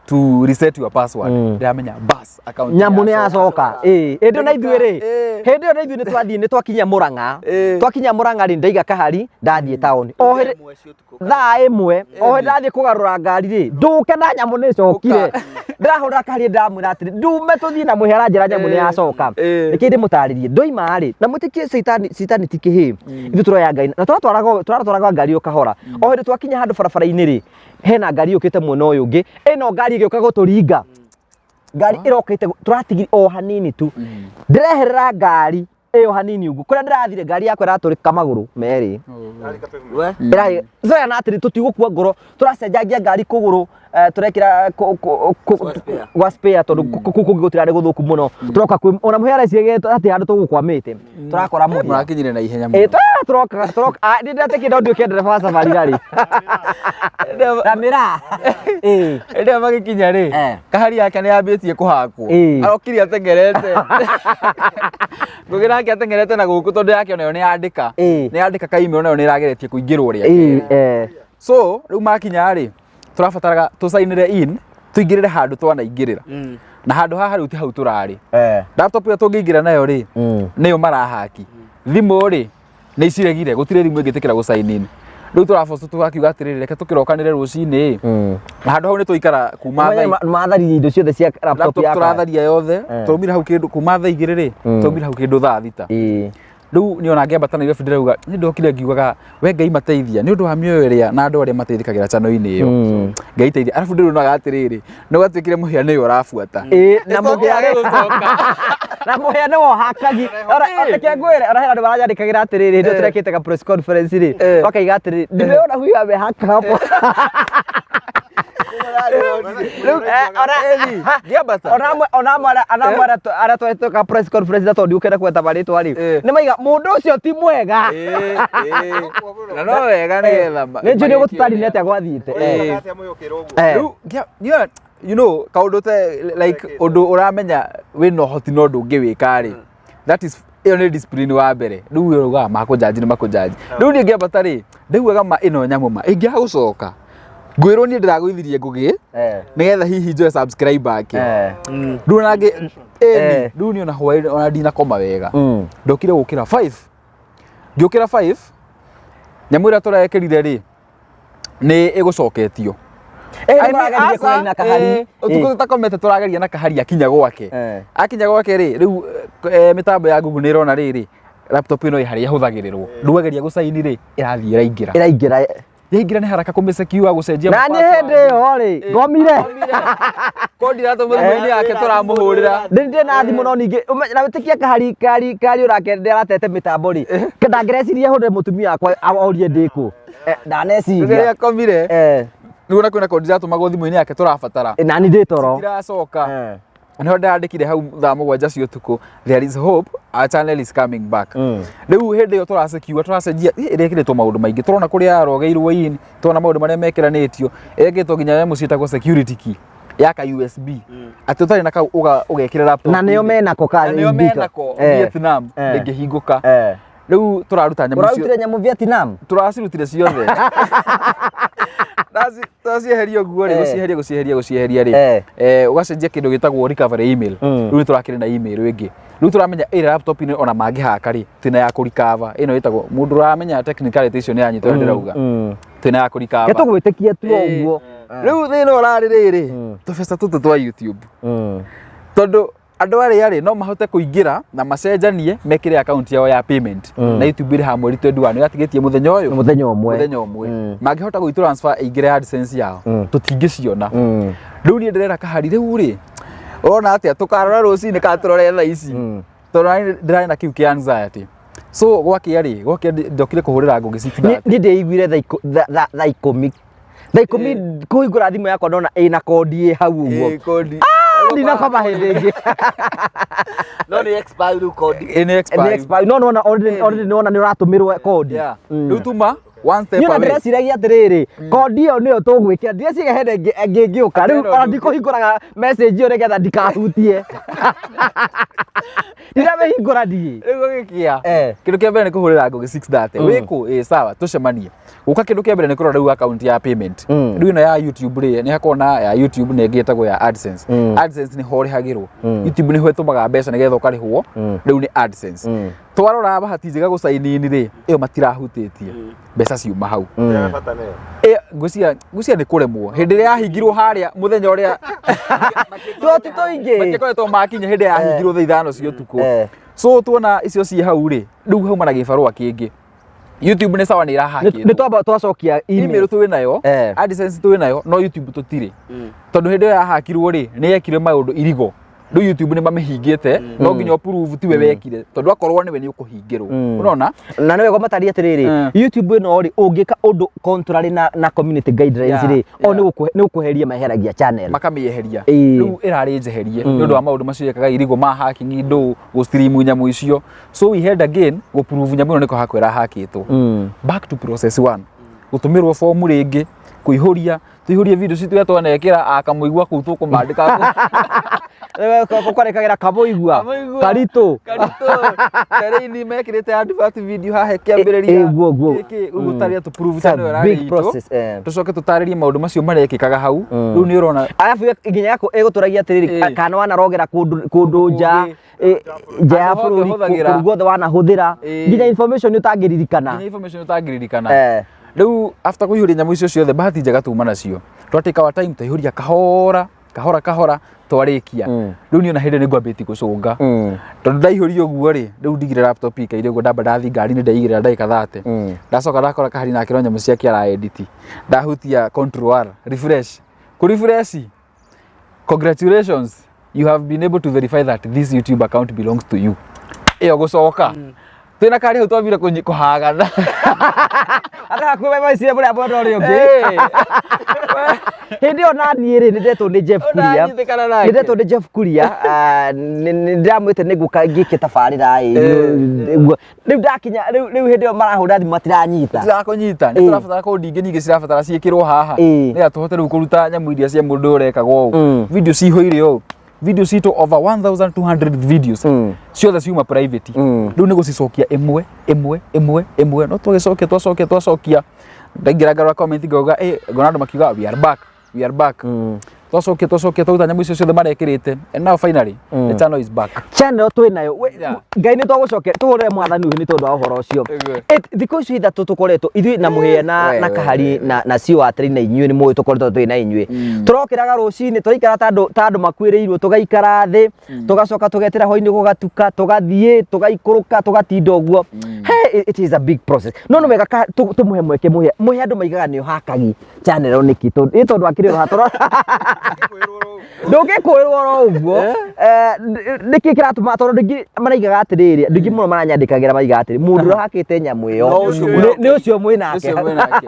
to reset your password. Ndĩramenya bas account nyamũ nĩ yacoka. Ĩĩ, hĩndĩ ĩyo na ithuĩ rĩ, hĩndĩ ĩyo na ithuĩ nĩ twathiĩ, nĩ twakinya Mũrang'a. Twakinya Mũrang'a rĩ, ndaiga kahari ndathiĩ taũni o hĩndĩ thaa 1, o hĩndĩ ndathiĩ kũgarũra ngari rĩ, ndũke na nyamũ nĩ ĩcokire. Ndĩrahũra kahari, ndamwĩra atĩrĩ ndume tũthiĩ na mũhĩa, aranjĩra nyamũ nĩ yacoka. Reke ndĩmũtarĩrie, ndoima rĩ na mũtikie caitani, caitani ti kĩhĩ, ithuĩ tũroya Ngai na tũratwaraga ngari o kahora. O hĩndĩ twakinya handũ barabara-inĩ rĩ, hena ngari yũkĩte mwena ũyũ ũngĩ, ĩno ngari ĩgĩũka gũtũringa, ngari ĩrokĩte tũratigiri o hanini tu. Ndĩreherera ngari ĩyo hanini ũguo, kũrĩa ndĩrathire ngari yakwa ĩratũrĩka magũrũ merĩ. We. Ĩrarĩ zoya na atĩrĩ, tũtigũkua ngoro, tũracenjangia ngari kũgũrũ, tũrekĩra Gwa spare. Gwa spare tondũ kũu kũngĩ gũtirarĩ gũthũku mũno. Tũroka kwĩ ona mũhĩa areciria atĩ handũ tũgũkwamĩte tũrakora mũhĩa. Mũrakinyire na ihenya Ĩ, mũno. Tũroka ah, ndĩ ndatekire no nduĩke ndereba wa safari rarĩ ramĩra. Ĩ. Hĩndĩ ĩyo magĩkinya rĩ, kahari yake nĩ yambĩtie kũhakwo. Arokire ateng'erete ngũgĩ nake ateng'erete na gũkũ tondũ yake onayo nĩ yandĩka. Nĩ yandĩka kaimĩro nayo nĩ ĩrageretie kũingĩrwo rĩa kerĩ. So rĩu makinya rĩ, tũrabataraga tũcainĩre in tũingĩrĩre handũ twanaingĩrĩra na handũ haha rĩu ti hau tũrarĩ. Laptop ĩyo tũngĩingĩra nayo rĩ, nĩyo marahaki. Thimũ rĩ nĩ iciregire, gũtirĩ thimũ ĩngĩtĩkĩra gũ sign in. Rĩu tũraboco tũgakiuga atĩrĩrĩ, reke tũkĩrokanĩre rũcinĩ na handũ hau nĩ twaikara kuma thaa Matharirie indo ciothe cia laptop laptop yakwa. Tũratharia yothe. Twaumire hau kĩndũ kuma thaa 2 rĩ, twaumire hau kĩndũ thaa 6. Rĩu niĩ ona ngĩambata Nairobi ndĩrauga nĩ ndokire ngiugaga we Ngai mateithia nĩ ũndũ wa mĩoyo ĩrĩa na andũ arĩa mateithĩkagĩra channel-inĩ ĩyo. Ngai teithia. Arabu ndĩronaga atĩrĩrĩ, nĩ gwatuĩkire mũhĩa nĩwe ũrabuata. Ĩ, na Ĩcoke mũhĩa yage gũcoka. Na mũhĩa nĩwe ũhakagi. Reke ngwĩre, ona hena andũ maranyandĩkagĩra atĩrĩrĩ, hĩndĩ ĩyo tũrekĩte ka press conference rĩ, makaiga atĩrĩrĩ, nimeona huyu amehaka hapo. Rĩu ngĩambata. Ona amwe arĩa tweka press conference na tondũ ndigũkĩenda kũgweta marĩtwa rĩ, nĩ maiga mũndũ ũcio ti mwega. Ĩ, na no wega nĩgetha Nĩ njũĩ nĩ ũgũtũtarĩria atĩa gwathiĩte. Rĩu kaũndũ te like ũndũ ũramenya wĩna ũhoti no ndũngĩwĩka rĩ, that is ĩyo nĩ discipline wa mbere. Rĩu we ugaga makũnjanji nĩ makũnjanji. Rĩu niĩ ngĩambata rĩ, ndaiguaga ma ĩno nyamũ ma ĩngĩaga gũcoka ngwĩrwo niĩ ndĩragũithirie ngũgĩ nĩgetha hihi njoe subscribe ake. Rĩu ona ngĩ ĩni rĩu niĩ ona hwaĩ ona ndinakoma wega. Ndokire gũkĩra 5, ngĩũkĩra 5, nyamũ ĩrĩa tũrekĩrire rĩ nĩ ĩgũcoketio. Ĩ, I mean, nĩmũrageririe aca, kũraina na kahari. Ũtukũ tũtakomete tũrageria na kahari akinya gwake. Akinya gwake rĩ, rĩu mĩtambo ya Google nĩ ĩrona rĩrĩ laptop ĩno ĩ harĩa ĩhũthagĩrĩrwo. Rĩu ageria gũcaini rĩ, ĩrathiĩ ĩraingĩra. Ĩraingĩra. Yaingĩra nĩ haraka kũmĩsecure, gũcenjia Na niĩ hĩndĩ ĩyo rĩ ngomire. Kondi iratũmwo thimũ-inĩ yake tũramũhũrĩra. Ndĩ na thimũ no ningĩ na wĩtĩkie kahari kari kari ũrake aratete mĩtambo rĩ, ndangĩreciria hũrĩre mũtumia wakwa orie ndĩkũ. Ndaneciria. Rĩrĩa akomire rĩu ona kwĩna kondi iratũmagwo thimũ-inĩ yake tũrabatara. Na niĩ ndĩ toro. Citiracoka. Nĩho ndandĩkire hau thaa 7 cia ũtukũ, "There is hope, our channel is coming back." Rĩu hĩndĩ ĩyo tũrasecure, tũracenjia, ĩrekĩrĩtwo maũndũ maingĩ, tũrona kũrĩa yarogeirwo in, tũrona maũndũ marĩa mekĩranĩtio, ĩrekĩrĩtwo nginya nyamũ ciĩtagwo security key. Ya ka USB atĩ ũtarĩ na kau ũgekĩra laptop Na nĩo menako ka Na nĩo menako Vietnam ndĩngĩhingũka. Rĩu tũraruta nyamũ icio. Ũrarutire nyamũ Vietnam? Tũracirutire ciothe. Twacieheria ũguo rĩ, gũcieheria gũcieheria gũcieheria rĩ, ũgacenjia kĩndũ gĩtagwo recovery email. Rĩu nĩ tũrakĩrĩ na email ĩngĩ. Rĩu tũramenya ĩrĩa laptop-inĩ ona mangĩhaka rĩ, twĩna ya kũrecover. Ĩno ĩtagwo, mũndũ ũramenya technicality icio nĩ anyita ũrĩa ndĩrauga. Twĩna ya kũrecover. Nĩ tũgwĩtĩkia tu o ũguo. Rĩu thĩna ũrarĩ rĩrĩ, tũbeca tũtũ twa YouTube. Tondũ andũ arĩa rĩ no mahote kũingĩra na macenjanie mekĩre account yao ya payment na YouTube ĩrĩhaga mweri 21 yatigĩtie mũthenya ũyũ Mũthenya ũmwe. Mũthenya ũmwe. Mangĩhota gũi transfer ĩingĩre AdSense yao, tũtingĩciona. Rĩu niĩ ndĩrera kahari rĩu rĩ, ũrona atĩa tũkarora rũcinĩ kana tũrore thaa ici? Tondũ nani ndĩrarĩ na kĩu kĩa anxiety. So gwakĩa rĩ, gwakĩa ndokire kũhũrĩra Ngũgĩ 6:30. Niĩ ndĩiguire thaa 10, thaa 10 kũhingũra thimũ yakwa ndona ĩna kondi ĩ hau ũguo. Ĩ, kondi. Ndinakoma hĩndĩ ĩngĩ. No nĩ expire rĩu kondi. Ĩ, nĩ Nĩ expire. expire. No nĩwona already nĩwona nĩ ũratũmĩrwo kondi. Yeah. Rĩu tuma one step Niĩ ona away. ndĩreciragia atĩrĩrĩ, kondi ĩyo nĩyo tũgwĩkĩra, ndireciria hena ĩngĩ ĩngĩ ĩngĩũka rĩu. Hena Ona ũndũ ũngĩ. ndikũhingũraga message ĩyo nĩgetha ndikahutie, ndiramĩhingũra ndiĩ. Rĩu gũgĩkĩa, kĩndũ kĩa mbere nĩ kũhũrĩra Ngũgĩ 6:30. Wĩkũ? Ĩ, sawa, tũcemanie. Gũka kĩndũ kĩa mbere nĩ kũrora rĩu account ya payment. Rĩu ĩno ya YouTube rĩ, nĩ hakoragwo na ya YouTube na ĩngĩ ĩtagwo ya AdSense. AdSense nĩho ũrĩhagĩrwo. YouTube nĩho ĩtũmaga mbeca nĩgetha ũkarĩhwo. Rĩu nĩ AdSense. Twarora bahati njega gũ sign in rĩ, ĩyo matirahutĩtie, mbeca ciuma hau. Bata nĩyo. Ngwĩciria nĩ kũremwo hĩndĩ ĩrĩa yahingirwo harĩa mũthenya ũrĩa Tuoti tũingĩ. Matiakoretwo makinya hĩndĩ ĩrĩa yahingirwo thaa 5 cia ũtukũ. So tuona icio ciĩ hau rĩ, rĩu hauma na gĩbarũa kĩngĩ. YouTube nĩ sawa, nĩ ĩrahakĩtwo. Nĩ twamba twacokia email email. Twĩ nayo. AdSense twĩ nayo, no YouTube tũtirĩ, tondũ hĩndĩ ĩyo yahakirwo rĩ, nĩ yekire maũndũ irigo. Rĩu YouTube nĩ mamĩhingĩte, no nginya ũprove tiwe wekire, tondũ akorwo nĩwe nĩ ũkũhingĩrwo. Ũrona? Na nĩ wega matarie atĩrĩrĩ, YouTube ĩno rĩ, ũngĩka ũndũ contrary na community guidelines rĩ, o nĩ gũkweheria meheragia channel. Makamĩeheria. Rĩu ĩrarĩ njeherie nĩ ũndũ wa maũndũ macio yekaga irigo ma hacking, indo gũ stream nyamũ icio. So we had again gũ prove nyamũ ĩno nĩko hakwo ĩrahakĩtwo. Back to process one, gũtũmĩrwo fomu rĩngĩ, kũihũria, tũihũrie video citũ iria twanekĩra akamũigua kũu tũkũmandĩka. Kwarĩkagĩra kamũigua. Kamũigua. Karitũ. Karitũ terĩini mekĩrĩte advert video haha kĩambĩrĩria. Guo. Gĩkĩ ũguo tarĩa tũ prove It's a channel ĩrarĩ big itũ. process, eh. Tũcoke tũtarĩrie maũndũ macio marekĩkaga hau. Rĩu nĩ ũrona. Arabu nginya yako ĩgũtũragia atĩrĩrĩ, kana wanarogera kũndũ kũndũ nja, Kũngĩ. Nja ya Handũ hothe bũrũri, ũhũthagĩra. kũndũ guothe wanahũthĩra, nginya information ũtangĩririkana. Nginya information ũtangĩririkana. Rĩu after kũihũria nyamũ icio ciothe, bahati njega tuma nacio, twatake our time, twaihũria kahora kahora kahora, twarĩkia. Rĩu niĩ ona hĩndĩ nĩ ngwambĩtie gũcũnga, tondũ ndaihũria ũguo rĩ, rĩu ndigire laptop ikaire ũguo, ndamba ndathiĩ ngari-inĩ, ndaigĩrĩra ndagĩka 30, ndacoka ndakora kahari nake no nyamũ ciake ara edit. Ndahutia Control R, refresh, kũ refresh, "Congratulations, you have been able to verify that this YouTube account belongs to you." Ĩyo gũcoka twĩna kari hau twambire kũhagana. Ata hakuhĩ maicire mũrĩa mwena ũrĩa ũngĩ. Hĩndĩ ĩyo naniĩ rĩ, nĩ ndetwo nĩ Jeff Kuria. Ũranyitĩkana nake. Nĩ ndetwo nĩ Jeff Kuria, nĩ ndĩramwĩte nĩ ngũka ngĩke tabarĩra ĩ. Rĩu ndakinya rĩu hĩndĩ ĩyo marahũra thimũ matiranyita. Tirakũnyita, nĩ tũrabatara kũndi ingĩ nyingĩ cirabatara ciĩkĩrwo haha, nĩgetha tũhote rĩu kũruta nyamũ iria cia mũndũ ũrekaga ũũ. Video cihũire ũũ, video citũ over 1200 videos ciothe ciuma private. Rĩu nĩ gũcicokia ĩmwe ĩmwe ĩmwe ĩmwe, no twagĩcokia, twacokia twacokia, ndaingĩra ngarora comment, ngauga ngona andũ makiuga, "We are back, we are back." Twacokia twacokia, twaruta nyamũ icio ciothe marekĩrĩte, and now finally the channel is back. Channel twĩ nayo. Ngai nĩ twagũcokia, tũhũrĩre mwathani ũyũ nĩ tondũ wa ũhoro ũcio. Ĩguo. Thikũ icio 3 tũkoretwo ithuĩ na mũhĩa na We, na kahari na cio atĩrĩ na inyuĩ nĩ mũĩ tũkoretwo twĩ na inyuĩ. Tũrokĩraga rũcinĩ, tũraikara ta andũ makuĩrĩirwo, tũgaikara thĩ, tũgacoka tũgetĩra hwainĩ gũgatuka, tũgathiĩ tũgaikũrũka, tũgatinda ũguo. Hey, it is a big process, no nĩ wega tũmũhe mweke mũhĩa. Mũhĩa, andũ maigaga nĩ ũhakagi channel nĩkĩ? Tondũ ĩ tondũ akĩrĩ o haha ndũngĩkũĩrwo oro ũguo. Nĩkĩ kĩratũma? Tondũ andũ aingĩ maraigaga atĩrĩrĩ, andũ aingĩ mũno maranyandĩkagĩra maraigaga atĩrĩ, mũndũ ũrĩa ũhakĩte nyamũ ĩyo No ũcio nĩ ũcio mwĩ nake. Ũcio mwĩ nake.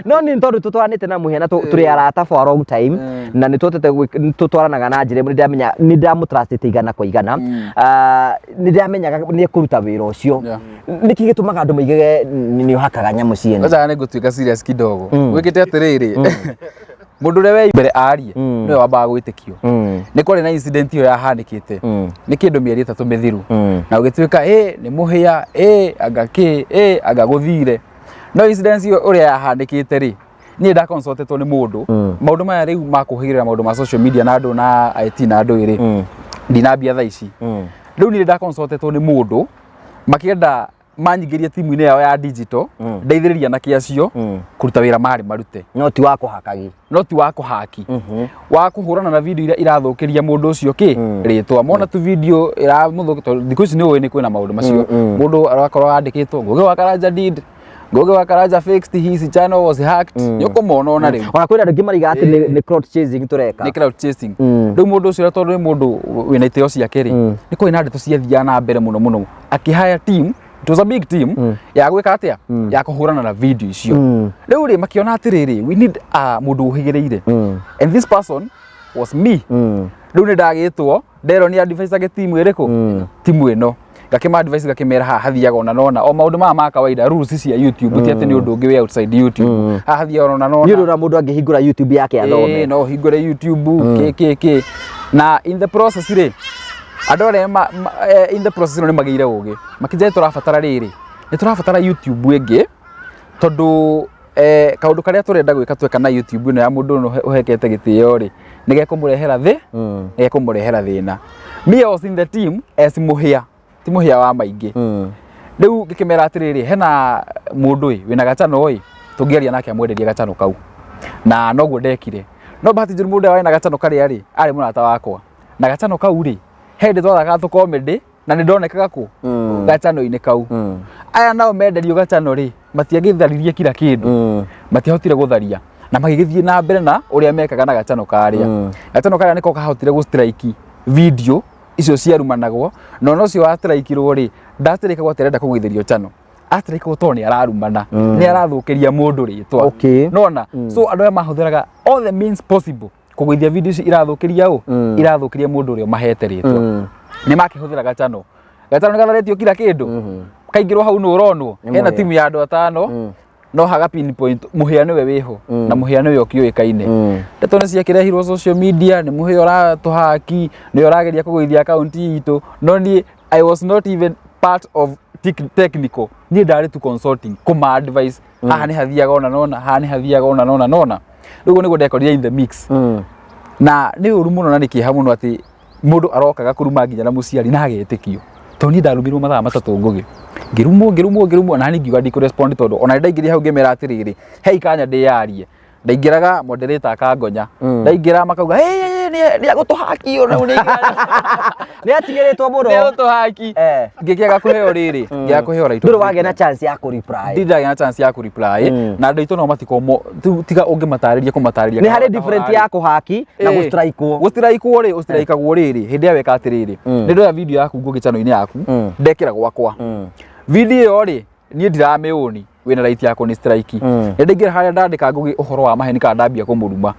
No nĩ tondũ tũtwaranĩte na mũhĩa na tũrĩ arata for a long time, na nĩ tũhotete nĩ tũtwaranaga na njĩra ĩmwe, nĩ ndĩramenya nĩ ndĩramũtrustĩte 100%. Ah, nĩ ndĩramenyaga nĩ ekũruta wĩra ũcio. Nĩkĩ gĩtũmaga andũ maigage nĩ ũhakaga nyamũ ciene? Acha nĩ ngũtuĩka serious kidogo. Gwĩkĩte atĩrĩrĩ, Mũndũ ũrĩa wĩ mbere arie nĩwe wambaga gwĩtĩkio. Nĩ kwarĩ na incident ĩyo yahanĩkĩte nĩ kĩndũ mĩeri 3 mĩthiru, na ũgĩtuĩka ĩ nĩ mũhĩa, ĩ anga kĩ, ĩ anga gũthire. No incident ĩyo ũrĩa yahanĩkĩte rĩ, niĩ ndaconsultetwo nĩ mũndũ maũndũ maya rĩu ma kũhĩgĩrĩra maũndũ ma social media na andũ na IT na andũ rĩ, ndinambia thaa ici. Rĩu niĩ ndaconsultetwo nĩ mũndũ makĩenda manyingĩrie timu-inĩ yao ya digital, ndeithĩrĩria anake acio kũruta wĩra marĩ marute. No ti wa kũhakagi. No ti wa kũhaki, wa kũhũrana na video iria irathũkĩria mũndũ ũcio kĩ rĩtwa. Mona tu video ĩramũthũkia, tondũ thikũ ici nĩ ũĩ nĩ kwĩna maũndũ macio, mũndũ arakorwo andĩkĩtwo Ngugi wa Karanja did, Ngugi wa Karanja fixed his channel was hacked, nĩ ũkũmona ona rĩu. Ona kwĩna andũ aingĩ mariga atĩ nĩ clout chasing tũreka. Nĩ clout chasing. Rĩu mũndũ ũcio tondũ nĩ mũndũ wĩna itĩo ciake rĩ, nĩ kũrĩ na ndeto ciathiaga na mbere mũno mũno, akĩhaya team, it was a big team ya gwĩka atĩa, ya kũhũrana na video icio. Rĩu rĩ, makĩona atĩrĩrĩ, we need mũndũ ũhĩgĩrĩire, and this person was me. Rĩu nĩ ndagĩtwo, nderwo nĩ advice age timu ĩrĩkũ, timu ĩno ngakĩma advice, ngakĩmera haha hathiaga ona nona o maũndũ maya ma kawaida, rules cia YouTube, ti atĩ nĩ ũndũ ũngĩ wĩ outside YouTube, haha hathiaga ona nona. Nĩ ũndũ ũrĩa mũndũ angĩhingũra YouTube yake athome. Ĩĩ, no ũhingũre YouTube kĩ kĩ kĩ. Na in the process rĩ, andũ arĩa in the process ĩno nĩ magĩire ũgĩ, makĩnjĩra tũrabatara rĩrĩ, nĩ tũrabatara YouTube ĩngĩ, tondũ kaũndũ karĩa tũrenda gwĩka tweka na YouTube ĩno ya mũndũ ũyũ ũhekete gĩtĩo rĩ, nĩ gekũmũrehera thĩ, nĩ gekũmũrehera thĩna. Me, I was in the team as mũhĩa, ti mũhĩa wa maingĩ. Rĩu ngĩkĩmera atĩrĩrĩ, hena mũndũ ĩ wĩna gacano ĩ, tũngĩaria nake amwenderie gacano kau, na noguo ndekire. No bahati njũru, mũndũ ũrĩa wĩna gacano karĩa rĩ, arĩ mũrata wakwa, na gacano kau rĩ, he hĩndĩ twathakaga tũ comedy na nĩ ndonekaga kũ gacano-inĩ kau. Aya nao menderio gacano rĩ, matiagĩtharirie kila kĩndũ, matiahotire gũtharia na magĩgĩthiĩ na mbere na ũrĩa mekaga na gacano karĩa. Gacano karĩa nĩko kahotire gũ strike video icio ciarumanagwo, na ona ũcio wa strike-irwo rĩ, ndastrikagwo atĩ arenda kũgũithĩrio channel, astrikagwo tondũ nĩ ararumana, nĩ arathũkĩria mũndũ rĩtwa. Nona so andũ aya mahũthĩraga all the means possible kũgũithia video ici irathũkĩria ũ, irathũkĩria mũndũ ũrĩa ũmahete rĩtwa. Nĩ makĩhũthĩra gacano. Gacano nĩ gatharĩtio kila kĩndũ, kaingĩrwo hau nĩ ũronwo hena mũhĩa. Timu ya andũ atano, no haga pinpoint mũhĩa nĩwe wĩho, na mũhĩa nĩwe ũkĩũĩkaine. Ndeto nĩ ciakĩrehirwo social media, nĩ mũhĩa ũratũhaki, nĩwe ũrageria kũgũithia akaunti itũ. No niĩ I was not even part of technical, niĩ ndarĩ tu consulting, kũma advice haha nĩ hathiaga ona nona, haha nĩ hathiaga ona nona nona. Rĩu ũguo nĩguo ndekorire in the mix, na nĩ ũru mũno na nĩ kĩeha mũno atĩ mũndũ arokaga kũruma nginya na mũciari na agetĩkio, tondũ niĩ ndarumirwo mathaa 3 Ngũgĩ, ngĩrumwo, ngĩrumwo, ngĩrumwo, na niĩ ngiuga ndikũrespond, tondũ ona nĩ ndaingĩrire hau ngĩmera atĩrĩrĩ, he ikanya ndĩyarie. Ndaingĩraga moderator akangonya, ndaingĩra makauga, "Hey, hey, hey, nĩ agũtũhaki ona nĩ Nĩ atigĩrĩtwo mũno. Nĩ agũtũhaki." Ngĩkĩaga kũheo rĩrĩ, ngĩaga kũheo right of Ndũrĩ wagĩa na reply. chance ya kũ reply. Ndirĩ na chance ya kũ reply, na andũ aitũ no matikomo tiga ũngĩmatarĩria kũmatarĩria Nĩ kahora harĩ different kahora rĩ. ya kũhaki na Ĩĩ. gũstrikwo. Gũstrikwo rĩ, ũstrikagwo rĩrĩ hĩndĩ ĩrĩa weka atĩrĩrĩ, nĩ ndoya video yaku Ngũgĩ channel-inĩ yaku, ndekĩra gwakwa. Video ĩyo rĩ, niĩ ndiramĩũni, wĩna right ya kũni strike. Nĩ ndaingĩra harĩa ndandĩka Ngũgĩ ũhoro wa maheni kana ndambia kũmũruma,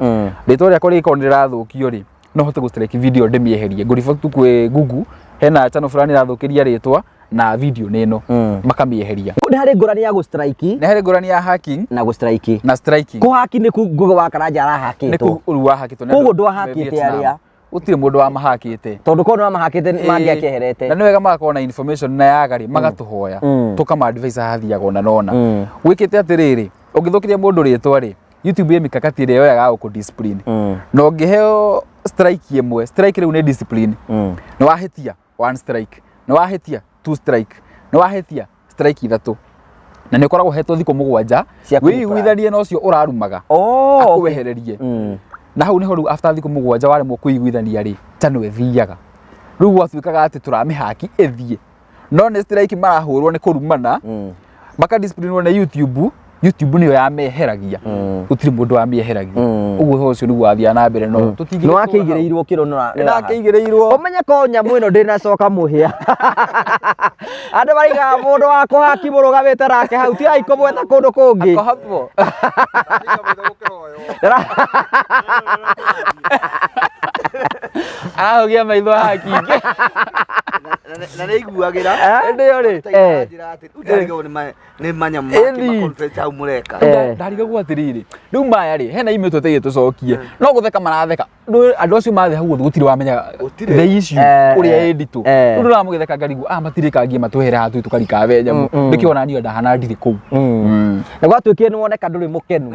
rĩtwa rĩakwa rĩgĩkorwo nĩ rĩrathũkio rĩ, no hote gũ strike video ndĩmĩeherie, ngũriboti tu kwĩ Google, hena channel fulani ĩrathũkĩria rĩtwa na video nĩ ĩno, makamĩeheria. Nĩ harĩ ngũrani ya gũstrike Nĩ harĩ ngũrani ya hacking na gũstrike. Na striking. Kũhaki nĩ ku Ngũgĩ wa Karanja Nĩ arahakĩtwo. kũ rĩu wahakĩtwo nĩ Koguo andũ me ndwahakĩte Vietnam. arĩa. Gũtirĩ mũndũ wamahakĩte. Tondũ korwo nĩwamahakĩte mangĩakĩeherete. Na nĩ wega magakorwo na information na yaga rĩ, magatũhoya, tũkama advise hathiaga ona nona. Gwĩkĩte atĩrĩrĩ, ũngĩthũkĩria mũndũ rĩtwa rĩ, YouTube ĩ mikakati ĩrĩa yoyaga gũkũ discipline, na ũngĩheo strike ĩmwe, strike rĩu nĩ discipline, nĩ wahĩtia one strike, nĩ wahĩtia two strike, nĩ wahĩtia strike ithatũ, na nĩ ũkoragwo ũhetwo thikũ 7 Cia kũ reply. wĩiguithanie na ũcio ũrarumaga, akwehererie. Na hau nĩho rĩu after thikũ 7 waremwo kwĩiguithania rĩ, channel ĩthiaga. Rĩu gwatuĩkaga atĩ tũramĩhaki ĩthiĩ, no nĩ strike marahũrwo nĩ kũrumana, makadisciplinwo nĩ YouTube. YouTube nĩyo yameheragia, gũtirĩ mũndũ wamĩeheragia. Ũguo ũhoro ũcio nĩguo wathiaga na mbere, no Nĩ wakĩigĩrĩirwo kĩro nĩ Nĩndakĩigĩrĩirwo. Ũmenye ko nyamũ ĩno ndĩnacoka mũhĩa, andũ maraigaga mũndũ wa kũhaki mũrũgamĩte nake hau, tigai kũmwetha kũndũ kũngĩ. Ako hapo. Arahugia maitho haki. Na nĩ iguagĩra. Hĩndĩ ĩyo rĩ, Njĩra atĩ rĩu ndarigagwo nĩ manyamũ make Ĩni. ma conference hau mũreka. Ndarigagwo atĩrĩrĩ, rĩu maya rĩ, hena email twetereire tũcokie, no gũtheka maratheka. Ndũĩ andũ acio mathiĩ hau gũtirĩ wamenya Gũtirĩ. the issue ũrĩa ĩ nditũ. Rĩu ndũramũgĩtheka ngarigwo, aya matirĩkangie matwehere haha tũthiĩ tũkarikabe nyamũ. Nĩkĩo ona niĩ ndahana ndirĩ kũu. Na gwatuĩkire nĩ woneka ndũrĩ mũkenu.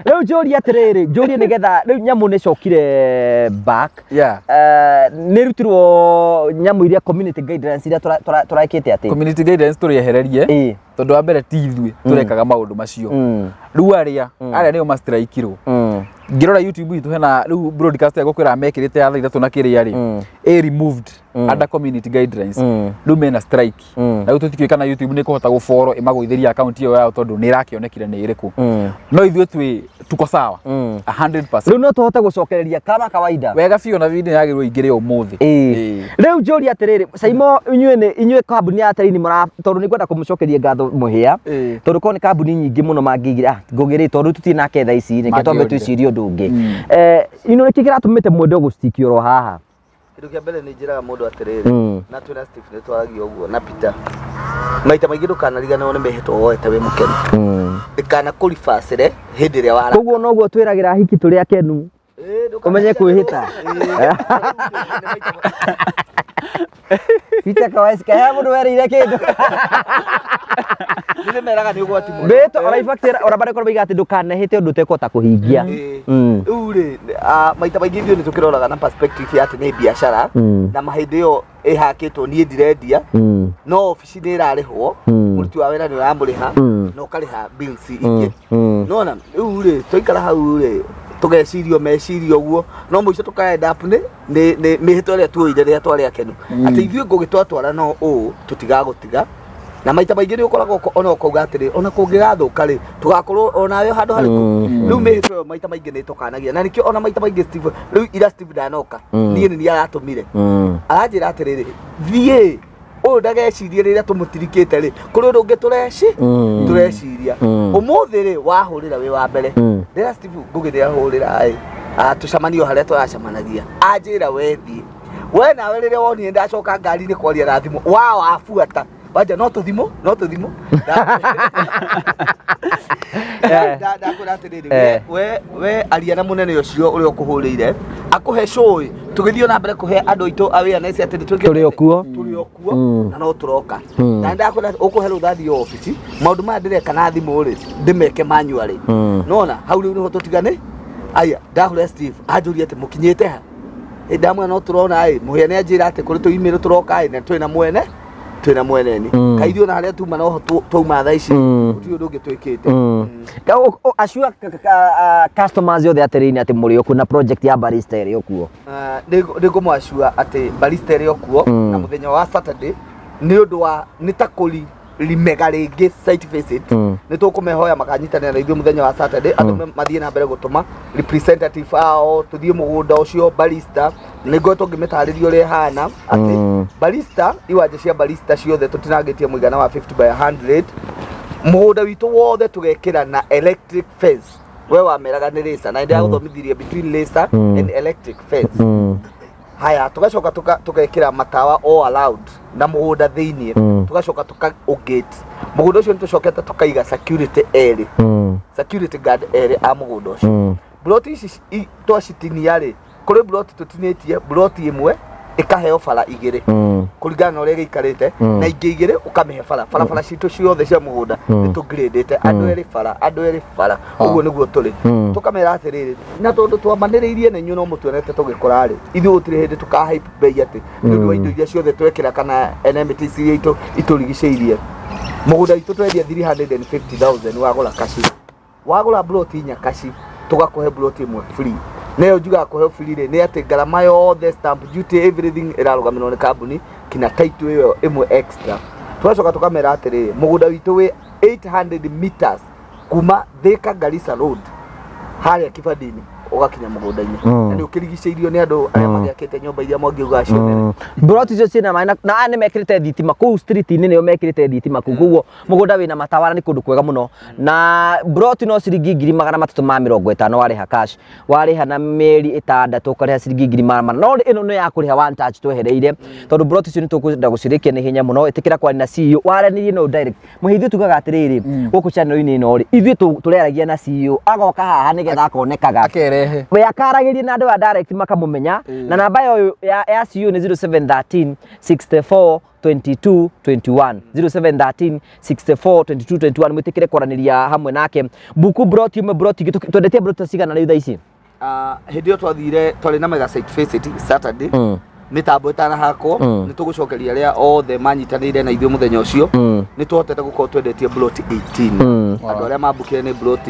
Rĩu njũrie atĩrĩrĩ, njũrie nĩgetha rĩu nyamũ nĩ cokire back. Nĩ rutirwo nyamũ iria community guidelines iria tũrekĩte atĩ Community guidance tũrĩehererie, tondũ wa mbere ti ithuĩ tũrekaga maũndũ macio. Rĩu arĩa arĩa nĩo mastrikirwo. Ngĩrora YouTube itũ hena rĩu broadcast ya gũkwĩra mekĩrĩte ya thaa 3 na kĩrĩa rĩ, ĩ removed under community guidelines. Rĩu mena strike. Na rĩu tũtikĩũĩ kana YouTube nĩ ĩkũhota gũboro ĩmagũithĩrie account ĩyo yao tondũ nĩ ĩrakĩonekire nĩ ĩrĩkũ. No ithuĩ twĩ tuko sawa 100%. Rĩu no tũhote gũcokereria kama kawaida. Wega biũ, na video yagĩrĩirwo ingĩre ũmũthĩ. Rĩu njũrie atĩrĩrĩ, Saimo, inyuĩ nĩ inyuĩ kambuni ya Terini mũra, tondũ nĩ ngwenda kũmũcokeria ngatho mũhĩa, tondũ korwo nĩ kambuni nyingĩ mũno mangĩigire Ngũgĩ rĩ, tondũ tũtirĩ nake thaa ici, reke twambe Mangĩorire. twĩcirie ũndũ ũngĩ. Ino nĩkĩ kĩratũmĩte mwende gũstick oro haha? Kĩndũ kĩa mbere nĩ njĩraga mũndũ atĩrĩrĩ, na twĩna Steve nĩ twaragia ũguo na Peter, maita maingĩ ndũkanariganĩrwo nĩ mĩhĩtwa woete wĩ mũkenu, ndĩkanakũribacĩre hĩndĩ ĩrĩa wara. Koguo noguo twĩragĩra hiki tũrĩ akenu. Ũmenye kwĩhĩta. Peter Kawesi, kahe mũndũ werĩire kĩndũ. Nĩ meraga nĩ ũgwati mũno. Mbĩtwa, ona in fact, ona barĩa korwo moigaga atĩ ndũkanehĩte ũndũ ũtekũhota kũhingia. Rĩu rĩ, maita maingĩ ithuĩ nĩ tũkĩroraga na perspective ya atĩ nĩ biacara, na mahĩndĩ ĩyo ĩhakĩtwo niĩ ndirendia, no obici nĩ ĩrarĩhwo, mũruti wa wĩra nĩ ũramũrĩha, na ũkarĩha bills ingĩ. Nona rĩu rĩ, twaikara hau rĩ, tũgeciria meciria ũguo, no mũico tũka end up nĩ mĩhĩtwa ĩrĩa tuoire rĩrĩa twarĩ akenu, atĩ ithuĩ Ngũgĩ twatwara no ũũ tũtigagũtiga. Na maita maingĩ nĩ ũkoragwo ona ũkauga atĩrĩ, ona kũngĩgathũka rĩ, tũgakorwo onawe handũ harĩkũ. Rĩu mĩhĩtwa ĩyo maita maingĩ nĩ ĩtũkanagia, na nĩkĩo ona maita maingĩ Steve, rĩu ira Steve ndanoka, niĩ nĩ niĩ aratũmire, aranjĩra atĩrĩrĩ, thiĩ ũyũ ndagecirie rĩrĩa tũmũtirikĩte rĩ, kũrĩ ũndũ ũngĩ tũreciria. Ũmũthĩ rĩ, wahũrĩra wĩ wa mbere, rĩrĩa Steve Ngũgĩ nĩahũrĩra ĩ, tũcemanio harĩa tũracemanagia, anjĩra we thiĩ we nawe, rĩrĩa wonire ndacoka ngari-inĩ kwaria na thimũ wa wabuata wanja, no tũthimũ no tũthimũ. Ndakwĩra atĩrĩrĩ, we aria na mũnene ũcio ũrĩa ũkũhũrĩire akũhe show, tũgĩthiĩ na mbere kũhe andũ aitũ awareness atĩ nĩ twĩkĩte Tũrĩ o kuo. Tũrĩ o kuo na no tũroka. Na ndakwĩra ũkũhe rũtha thiĩ obici, maũndũ maya ndĩreka na thimũ rĩ, ndĩmeke manually. Nona hau rĩu nĩho tũtigane. Aya ndahũrĩra Steve, anjũria atĩ mũkinyĩte ha. Ĩ ndamwĩra no tũrona ĩ mũhĩa nĩ anjĩra atĩ kũrĩ tũ email tũroka ĩ, na twĩna mwene twĩna mweneni kaithuĩ ona harĩa tuma noho twauma thaa ici, gũtirĩ ũndũ ũngĩ twĩkĩte. Assure customers othe atĩrĩini atĩ mũrĩ o kuo na project ya Barista ĩrĩ o kuo. Ah, nĩ ngũmwacua atĩ Barista ĩrĩ o kuo, na mũthenya wa Saturday nĩ ũndũ wa nĩ ta kũri rimega rĩngĩ site visit, nĩ tũkũmehoya makanyitanĩra na ithuĩ mũthenya wa Saturday, andũ mathiĩ na mbere gũtũma representative ao, tũthiĩ mũgũnda ũcio Barista. Nĩ ngoretwo ngĩmĩtarĩria ũrĩa ĩhana, atĩ Barista, iwanja cia Barista ciothe tũtinangĩtie mũigana wa 50 by 100, mũgũnda witũ wothe tũgekĩra na electric fence. We wameraga nĩ laser, na ndĩragũthomithirie between laser and electric fence. Haya, tugacoka tũgekĩra matawa all around na mũgũnda thĩiniĩ, tugacoka tuka ũgate mũgũnda ũcio. Nĩ tũcokete tũkaiga security erĩ, security guard erĩ a mũgũnda ũcio. Mburoti ici twacitinia rĩ, kũrĩ mburoti tũtinĩtie, mburoti ĩmwe ĩkaheo bara igĩrĩ kũringana na ũrĩa gĩikarĩte, na ingĩ igĩrĩ ũkamĩhe bara. Barabara citũ ciothe cia mũgũnda nĩ tũngirĩndĩte andũ erĩ bara, andũ erĩ bara. Ũguo nĩguo tũrĩ. Tũkamera atĩrĩrĩ, na tondũ twamanĩrĩirie na inyuĩ no mũtuonete tũgĩkũra rĩ, ithuĩ gũtirĩ hĩndĩ tũka hype bei atĩ nĩ ũndũ wa indo iria ciothe twekĩra kana NMTC iria itũrigicĩirie. Mũgũnda witũ twendia 350,000, wagũra kaci, wagũra mburoti inya kaci, tũgakũhe mburoti ĩmwe free. Nayo njugaga kũheo free rĩ, nĩ atĩ ngarama yothe, stamp duty, everything ĩrarũgamĩrĩrwo nĩ kambuni kinya title ĩyo ĩmwe extra. Tũgacoka tũkamera atĩrĩrĩ, mũgũnda witũ wĩ 800 meters kuma Thika Garissa Road harĩa Kibandini. Ũgakinya mũgũnda-inĩ. Na nĩ ũkĩrigicĩirio nĩ andũ arĩa magĩakĩte nyũmba iria mwangiuga cionere. Mburoti icio ciĩna maĩ na aya nĩ mekĩrĩte thitima kũu street-inĩ, nĩo mekĩrĩte thitima kũu, koguo mũgũnda wĩna matawa na nĩ kũndũ kwega mũno. Na mburoti no ciringi 350,000 warĩha cash, warĩha na mĩeri 6 ũkarĩha ciringi 400,000. No ĩno nĩ ya kũrĩha one touch twehereire, tondũ mburoti icio nĩ tũkwenda gũcirĩkia na ihenya mũno. Ĩtĩkĩra kwaria na CEO, waranĩrie no direct. Mũhĩa, ithuĩ tugaga atĩrĩrĩ, gũkũ channel-inĩ ĩno rĩ, ithuĩ tũrĩaragia na CEO, agoka haha nĩgetha akonekaga. Akerehe. We akaragĩria na andũ a direct makamũmenya. Na namba ĩyo ya CEO nĩ 0713 64 22 21, 0713 64 22 21. Mwĩtĩkĩre kwaranĩria hamwe nake. Buku broti ĩmwe, broti ingĩ twendetie broti cigana rĩu thaa ici? Ah, hĩndĩ ĩyo twathire twarĩ na mega site visit Saturday, mĩtambo ĩtanahakwo. Nĩ tũgũcokeria arĩa othe manyitanĩire na ithuĩ mũthenya ũcio. Nĩ tũhotete gũkorwo twendetie plot 18. Andũ arĩa mambukire nĩ plot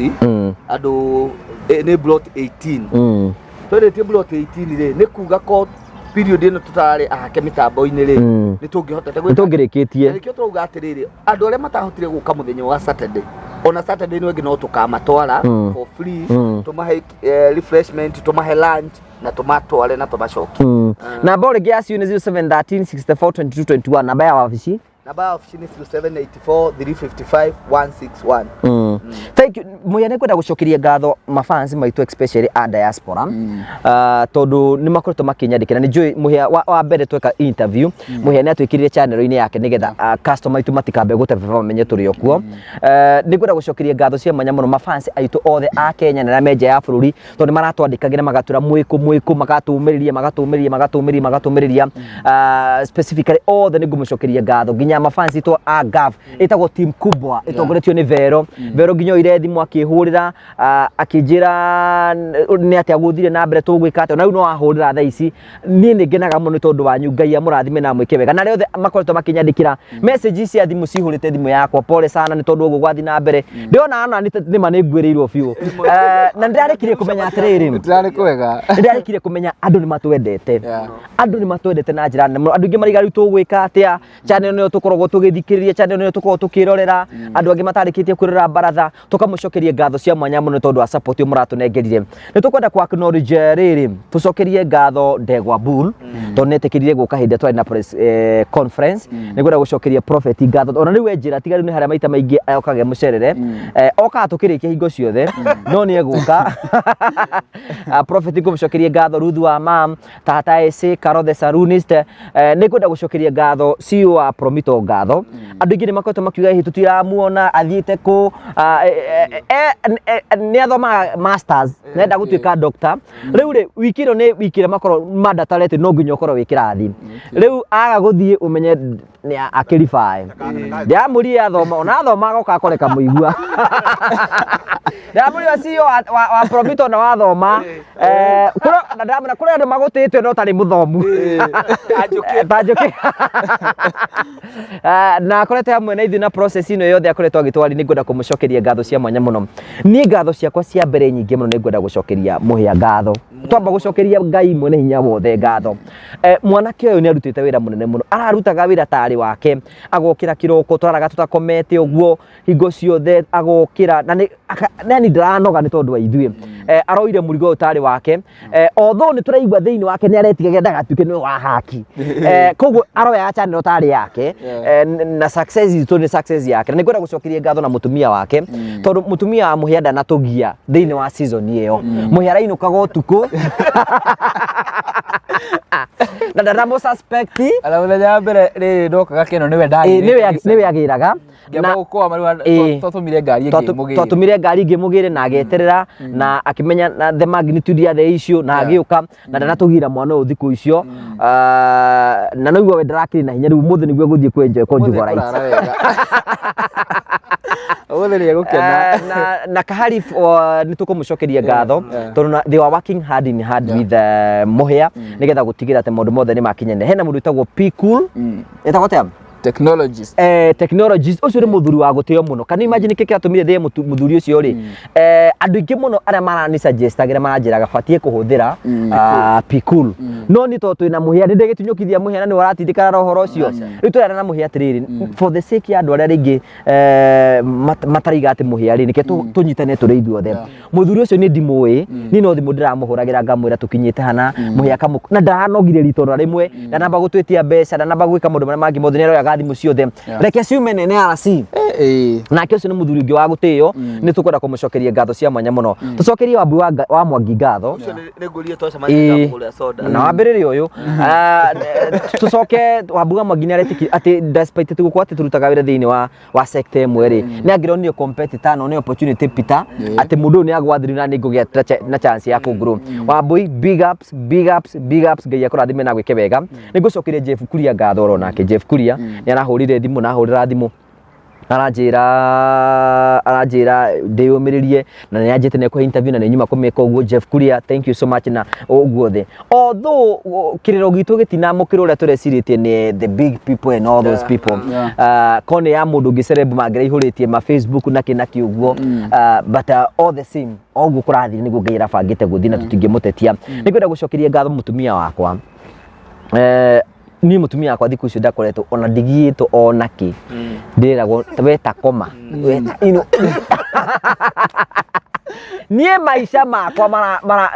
andũ nĩ plot 18. Twendetie plot 18 rĩ, nĩ kuga ko period ĩno tũtararĩ ahake mĩtambo-inĩ rĩ, nĩ tũngĩhotete nĩ tũngĩrĩkĩtie. Na nĩkĩo tũrauga atĩrĩrĩ, andũ arĩa matahotire gũka mũthenya wa Saturday, ona Saturday ĩno ĩngĩ no tũkamatwara for free, tũmahe refreshment, tũmahe lunch na tũmatware na tũmacokie. Namba ĩrĩa ya CEO nĩ 0713 64 22 21. Namba ya wabici? Namba ya obici nĩ 0784 355 161. Thank you. Muya, nĩ ngwenda gũcokeria ngatho mafans maitũ, especially a diaspora, tondũ nĩ makoretwo makĩnyandĩkĩra. Nĩ njũĩ Mũhĩa wa mbere tweka interview, Mũhĩa nĩ atwĩkĩrire channel-inĩ yake nĩgetha customer aitũ matikambe gũtebeba mamenye tũrĩ o kuo. Nĩ ngwenda gũcokeria ngatho cia mwanya mũno mafans aitũ othe a Kenya na arĩa me nja ya bũrũri, tondũ nĩ maratwandĩkagĩra magatwĩra mwĩkũ mwĩkũ, magatũmĩrĩria magatũmĩrĩria magatũmĩrĩria magatũmĩrĩria. Specifically othe nĩ ngũmũcokeria ngatho, nginya mafans aitũ a Gulf ĩtagwo Team Kubwa ĩtongoretio nĩ Vero. Vero nginya oire thimũ akĩhũrĩra, akĩnjĩra nĩ atĩa gũthire na mbere, tũgwĩka atĩa, na rĩu no ahũrĩra thaa ici. Niĩ nĩ ngenaga mũno nĩ tondũ wanyu. Ngai amũrathime na amwĩke wega. Na arĩa othe makoretwo makĩnyandĩkĩra message cia thimũ cihũrĩte thimũ yakwa, pole sana nĩ tondũ ũguo gwathiĩ na mbere. Ndĩrona ona nĩma nĩ nguĩrĩirwo biũ. Na nĩndarĩkirie kũmenya atĩrĩrĩ, Tũrarĩ kwega. Nĩndarĩkirie kũmenya andũ nĩ matwendete. Andũ nĩ matwendete na njĩra nene mũno. Andũ aingĩ mariga rĩu tũgwĩka atĩa, channel nĩyo tũkoragwo tũgĩthikĩrĩria, channel nĩyo tũkoragwo tũkĩrorera. Andũ angĩ matarĩkĩtie kwĩrora baratha, tũkamũcokeria ngatho cia mwanya mũno nĩ tondũ wa support ĩyo mũratũnengerire. Nĩ tũkwenda ku acknowledge rĩrĩ, tũcokerie ngatho Ndegwa Bull, tondũ nĩ etĩkĩrire gũka hĩndĩ ĩrĩa twarĩ na press conference. Nĩ ngwenda gũcokeria Prophet ngatho. Ona rĩu enjĩra tiga rĩu nĩ harĩa maita maingĩ okage mũcerere, okaga tũkĩrĩkia hingo ciothe, no nĩ egũka. Prophet ngũmũcokeria ngatho, Ruth wa mam Tata Ese Karothe Sarunist. Nĩ ngwenda gũcokeria ngatho CEO wa Promito ngatho. Andũ aingĩ nĩ makoretwo makiuga hihi tũtiramuona, athiĩte kũ? Ah, nĩ athomaga masters, nenda gũtuĩka doctor. Rĩu rĩ, wiki ĩno nĩ wiki ĩrĩa makorwo mandatory atĩ no nginya ũkorwo wĩ kĩrathi. Rĩu aga gũthiĩ, ũmenye nĩ akĩribae. Ndĩramũrie athoma, ona athoma agoka akoreka mũigua. Ndĩramũria CEO wa Promito na wathoma, na ndĩramwĩra kũrĩ andũ magũtĩte no ũtarĩ mũthomu ta njũkĩ. Na akoretwo hamwe na ithuĩ na process ĩno yothe akoretwo agĩtwari. Nĩ ngwenda kũmũcokeria ngatho cia mwanya mũno. Niĩ ngatho ciakwa cia mbere nyingĩ mũno nĩ ngwenda gũcokeria Mũhĩa ngatho. Twamba gũcokeria Ngai mwene hinya wothe ngatho. Mwanake ũyũ nĩ arutĩte wĩra mũnene mũno, ararutaga wĩra tarĩ wake, agokĩra kĩroko, tũraraga tũtakomete ũguo hingo ciothe, agokĩra na nĩ yani ndaranoga nĩ tondũ wa ithuĩ. Aroire mũrigo ũyũ tarĩ wake, although nĩ tũraigua thĩinĩ wake nĩ aretigagĩra ndagatuĩke nĩwe wa haki. Koguo aroya channel tarĩ yake, na success itũ nĩ success yake. Na nĩ ngwenda gũcokeria ngatho na mũtumia wake, tondũ mũtumia wa Mũhĩa ndanatũgia thĩinĩ wa season ĩyo. Mũhĩa arainũkaga ũtukũ na ndanamũ suspect. Ona mũthenya wa mbere rĩrĩ ndokaga keno nĩwe ndagĩrĩte. Nĩwe agĩraga. Ngĩamba gũkwama rĩu twatũmire ngari ĩngĩ mũgĩre. Twatũmire ngari ĩngĩ mũgĩre na ageterera na akĩmenya na the magnitude ya the issue na agĩũka na ndanatũgira mwana ũyũ thikũ icio. Ah, na noiguo we ndarakĩrĩ na hinya rĩu ũmũthĩ nĩguo gũthiĩ kũ enjoy conjugal rights. Kũrara wega. Ũmũthĩ nĩ egũkena. Na Kahari, nĩ tũkũmũcokeria ngatho tondũ they were working hand in hand with Mũhĩa nĩgetha gũtigĩra atĩ maũndũ mothe nĩ makinyanĩra. Hena mũndũ wĩtagwo P Cool, ĩtagwo atĩa? Technologist. Technologist ũcio nĩ mũthuri wa gũtĩo mũno. Can you imagine kĩ kĩratũmire thĩe mũthuri ũcio rĩ? Andũ aingĩ mũno arĩa marani suggestagĩra maranjĩraga batiĩ kũhũthĩra Pcool. No niĩ tondũ twĩna mũhĩa nĩ ndĩgĩtunyũkithia mũhĩa na nĩ ũratindĩkana na ũhoro ũcio. Rĩu tũrera na mũhĩa atĩrĩrĩ, for the sake ya andũ arĩa rĩngĩ mataraiga atĩ mũhĩa rĩ, nĩkĩo tũnyitane tũrĩ ithuothe. Mũthuri ũcio niĩ ndimũĩ, niĩ no thimũ ndĩramũhũragĩra ngamwĩra tũkinyĩte hana, mũhĩa akamũ na ndaranogire rita ona rĩmwe, ndanamba gũtwĩtia mbeca, ndanamba gwĩka maũndũ marĩa mangĩ mothe, nĩ aroyaga thimũ ciothe. Reke ciume nene RC. Nake ũcio nĩ mũthuri ũngĩ wa gũtĩo, nĩ tũkwenda kũmũcokeria ngatho cia mwanya mũno. Tũcokerie Wambui wa Mwangi ngatho. Ũcio nĩ ngũria twacemania ngamũgũrĩra soda. Na wambĩrĩria ũyũ. Tũcoke Wambui wa Mwangi nĩ aretĩkire atĩ despite tũgũkorwo atĩ tũrutaga wĩra thĩinĩ wa sector ĩmwe rĩ, nĩ angĩronire competitor na one opportunity Peter atĩ mũndũ ũyũ nĩ agwathiri na nĩ ngũgĩa na chance ya kũ grow. Wambui, big ups, big ups, big ups. Ngai akũrathime na gwĩke wega. Nĩ ngũcokeria Jeff Kuria ngatho oro nake. Jeff Kuria nĩ arahũrire thimũ na ahũrĩra thimũ aranjĩra ndĩyũmĩrĩrie na nĩ anjĩte nĩ ekũhe interview na nĩ nyuma kũmĩka ũguo. Jeff Kuria, thank you so much. Na ũguo thĩ although kĩrĩro gitũ gĩtinamũkĩrwo ũrĩa tũrecirĩtie nĩ the big people and all those people, ko nĩ ya mũndũ ũngĩ celeb mangĩraihũrĩtie ma Facebook na kĩ na kĩ ũguo, but all the same o ũguo kũrathiĩ nĩguo Ngai arabangĩte gũthiĩ na tũtingĩmũtetia. Nĩ ngwenda gũcokeria ngatho mũtumia wakwa. Niĩ mũtumia wakwa thikũ icio ndakoretwo ona ndigiyĩtwo ona kĩ, ndĩragwo we ta koma we ta, niĩ maica makwa mara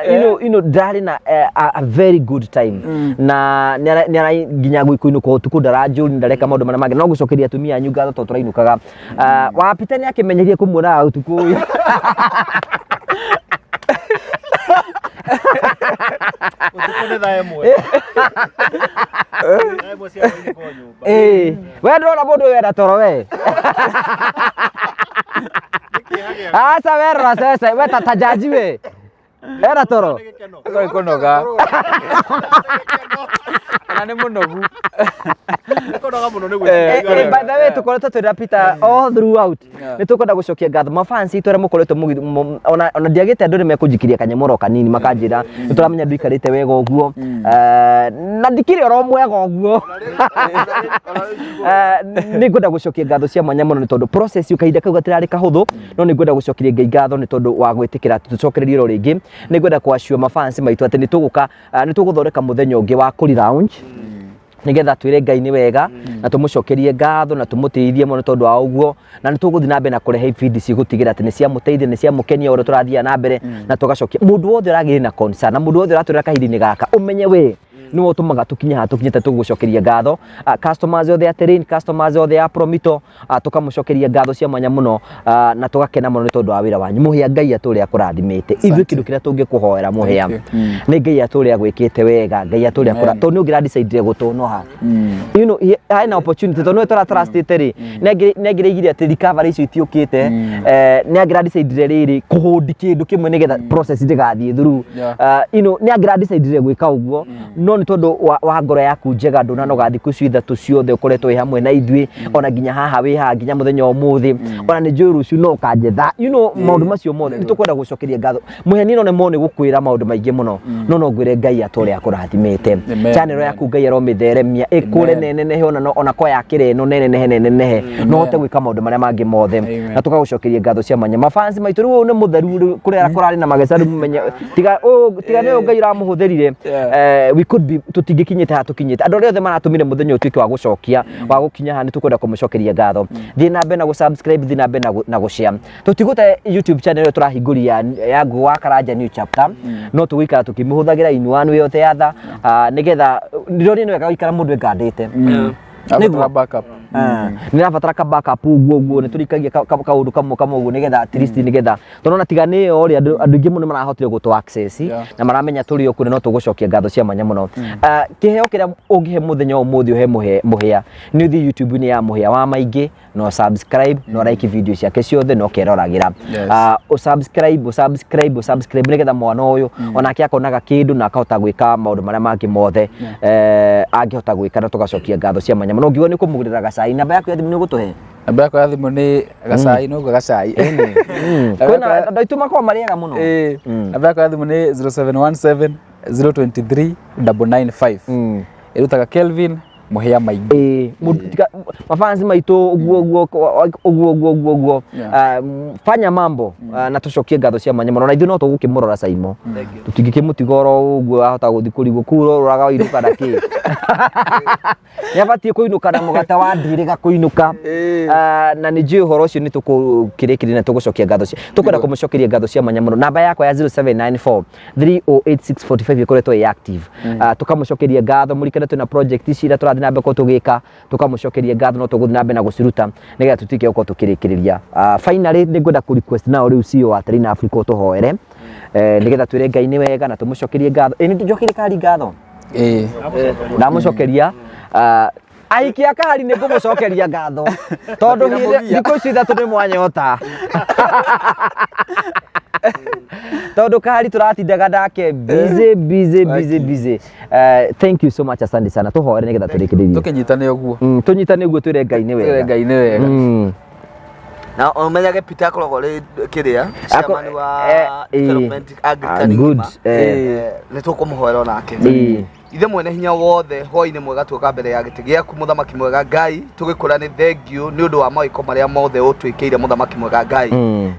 ndarĩ na a very good time na nĩara nginya kũinũka ũtukũ ndaranjũri ndareka maũndũ marĩa mangĩ no gũcokeria atumia anyu ngatho tondũ tũrainũkaga. Wapita nĩ akĩmenyerie kũmuonaga ũtukũ ũyũ. Ũtukũ nĩ thaa 1. Thaa 1 cia hwaĩ-inĩ kwa nyũmba. Ĩĩ, we ndũrona mũndũ ũyũ ena toro we? Aca we rora cece we ta jaji we ena toro. Akorwo kũnoga. Kana nĩ mũnogu. Nĩ kũnoga mũno nĩ gwĩciria. By the way, tũkoretwo twĩna Peter all throughout. Nĩ tũkwenda gũcokia ngatho mafans itũ arĩa mũkoretwo ona ndiagĩte andũ nĩ mekũnjikiria kanyamũro kanini makanjĩra nĩ tũramenya ndũikarĩte wega ũguo. Na ndikĩrĩ oro mwega ũguo. Nĩ ngwenda gũcokia ngatho cia mwanya mũno nĩ tondũ process kahinda kau gatirarĩ kahũthũ, no nĩ ngwenda gũcokeria Ngai ngatho nĩ tondũ wa gwĩtĩkĩra atĩ tũcokererie oro rĩngĩ. Nĩ ngwenda kũassure mafans maitũ atĩ nĩ tũgũka, nĩ tũgũthondeka mũthenya ũngĩ wa kũri lounge nĩgetha twĩre Ngai nĩ wega na tũmũcokerie ngatho na tũmũtĩithie mũno tondũ wa ũguo, na nĩ tũgũthiĩ na mbere na kũrehe ibindi cigũtigĩra atĩ nĩ ciamũteithia, nĩ ciamũkenia ũrĩa tũrathiĩ na mbere, na tũgacokia mũndũ wothe ũragĩrĩ na concern na mũndũ wothe ũratũrĩra kahinda-inĩ gaka ũmenye we nĩwe ũtũmaga tũkinye haha tũkinyĩte. Tũgũcokeria ngatho customers othe a Terrain, customers othe a Promito, tũkamũcokeria ngatho cia mwanya mũno, na tũgakena mũno nĩ tondũ wa wĩra wanyu. Mũhĩa, Ngai atũre akũrathimĩte. Ithuĩ kĩndũ kĩrĩa tũngĩkũhoera mũhĩa Thank you. Nĩ Ngai atũre agwĩkĩte wega, Ngai atũre akũra Amen. tondũ nĩ ũngĩra decide gũtũnoha hena opportunity tondũ nĩwe tũra trustĩte rĩ, nĩ angĩraigire atĩ recovery icio itiũkĩte, nĩ angĩra decide rĩrĩ kũhũndi kĩndũ kĩmwe nĩgetha process ndĩgathiĩ through. Nĩ angĩra decide gwĩka ũguo, no nĩ tondũ wa ngoro yaku njega ndũnanoga thikũ icio 3 ciothe ũkoretwo wĩ hamwe na ithuĩ, ona nginya haha wĩ haha nginya mũthenya wa ũmũthĩ, ona nĩ njũĩ rũciũ no ũkanjetha, maũndũ macio mothe nĩ tũkwenda gũcokeria ngatho. Mũhĩa, niĩ no nemwo nĩ gũkwĩra maũndũ maingĩ mũno, no ngwĩre Ngai atũre akũrathimĩte. Amen. Channel yaku Ngai aromĩtheremia ĩkũre Amen. nenenehe ona no ona ko yakĩra ĩno nenenehe nenenehe no ũhote gwĩka maũndũ marĩa mangĩ mothe. Amen. Na tũkagũcokeria ngatho cia mwanya. Mafans maitũ rĩu ũyũ nĩ mũtheru rĩu kũrĩa kũrarĩ na mageca rĩu mũmenye tiga ũyũ tiga nĩ ũyũ Ngai ũramũhũthĩrire. We could be tũtingĩkinyĩte haha tũkinyĩte. Andũ arĩa othe maratũmire mũthenya ũtuĩke wa gũcokia wa gũkinya haha nĩ tũkwenda kũmũcokeria ngatho. Thiĩ na mbere na gũ-subscribe, thiĩ na mbere na gũ-share. Tũtigũte YouTube channel ĩyo tũrahingũria ya Ngũgĩ wa Karanja new chapter, no tũgũikara tũkĩmĩhũthagĩra in one way or the other, nĩgetha ndĩronire nĩ wega gũikara mũndũ engandĩte. Abatara backup. Nĩ rabatara ka backup ũguo ũguo nĩ tũrikagia kaũndũ kamwe kamwe ũguo nĩgetha at least nĩgetha tondũ ona tiga nĩ ĩyo rĩ, andũ aingĩ mũno nĩ marahotire gũtũ access na maramenya tũrĩ o kũu no tũgũcokia ngatho cia mwanya mũno. Kĩheo kĩrĩa ũngĩhe mũthenya wa ũmũthĩ ũhe mũhĩa nĩ ũthiĩ YouTube-inĩ ya Mũhĩa wa Maingĩ no subscribe no like video ciake ciothe no keroragĩra. Ũsubscribe, ũsubscribe, ũsubscribe nĩgetha mwana ũyũ onake akonaga kĩndũ na akahota gwĩka maũndũ marĩa mangĩ mothe angĩhota gwĩka, na tũgacokia ngatho cia mwanya mũno. Ũngiuga nĩ kũmũgũrĩra gacai, namba yaku ya thimũ nĩ ũgũtũhe? Namba yakwa ya thimũ nĩ gacai, no gacai. Kwĩna andũ aitũ makoragwo marĩ ega mũno. Namba yakwa ya thimũ nĩ 0717 023 995. Ĩrutaga Kelvin. Mũhĩa maingĩ. Ĩĩ, mafans maitũ ũguo ũguo ũguo ũguo ũguo ũguo. Ah, fanya mambo. Ah, na tũcokie ngatho cia mwanya mũno, na ithuĩ no tũgũkĩmũrora Saimo, tũtingĩkĩmũtiga oro ũguo ahota gũthiĩ kũrigwo kũu ũroraga wainũka na kĩ. Nĩ abatiĩ kũinũka na mũgate wa ndirĩga kũinũka. Ah, na nĩ njũĩ ũhoro ũcio nĩ tũkũkĩrĩkĩria na tũgũcokia ngatho cia tũkwenda kũmũcokeria ngatho cia mwanya mũno. Namba yakwa ya 0794 308645 ĩkoretwo ĩ active. Ah, tũkamũcokeria ngatho mũrikane twĩna project ici iria tũrathiĩ na mbere gũkorwo tũgĩka, tũkamũcokeria ngatho, no tũgũthiĩ na mbere na gũciruta nĩgetha tũtuĩke gũkorwo tũkĩrĩkĩrĩria. Ah, finally nĩ ngwenda kũ request nao rĩu CEO wa Terrain Africa ũtũhoere, nĩgetha twĩre Ngai nĩ wega na tũmũcokerie ngatho. Ĩ nĩ tũcokerie kari ngatho? Ĩĩ. Ndamũcokeria. Ah, ahiki a kahari nĩ ngũmũcokeria ngatho tondũ thikũ ici ithatũ nĩ mwanyota, tondũ kahari tũratindaga nake busy busy busy busy. Thank you so much, asante sana. Tũhoere nĩgetha tũrĩkĩrĩrie. Tũkĩnyitane ũguo. Tũnyitane ũguo twĩre Ngai nĩ wega. Twĩre Ngai nĩ wega. Na ũmenyage Peter akoragwo arĩ kĩrĩa chairman wa development Anglican good, ng'ima. Nĩ tũkũmũhoera onake. Ithe mwene hinya wothe, hwainĩ mwega, tuoka mbere ya gĩtĩ gĩaku mũthamaki mwega Ngai, tũgĩkũra nĩ thengiũ nĩ ũndũ wa mawĩko marĩa mothe ũtwĩkĩire mũthamaki mwega Ngai.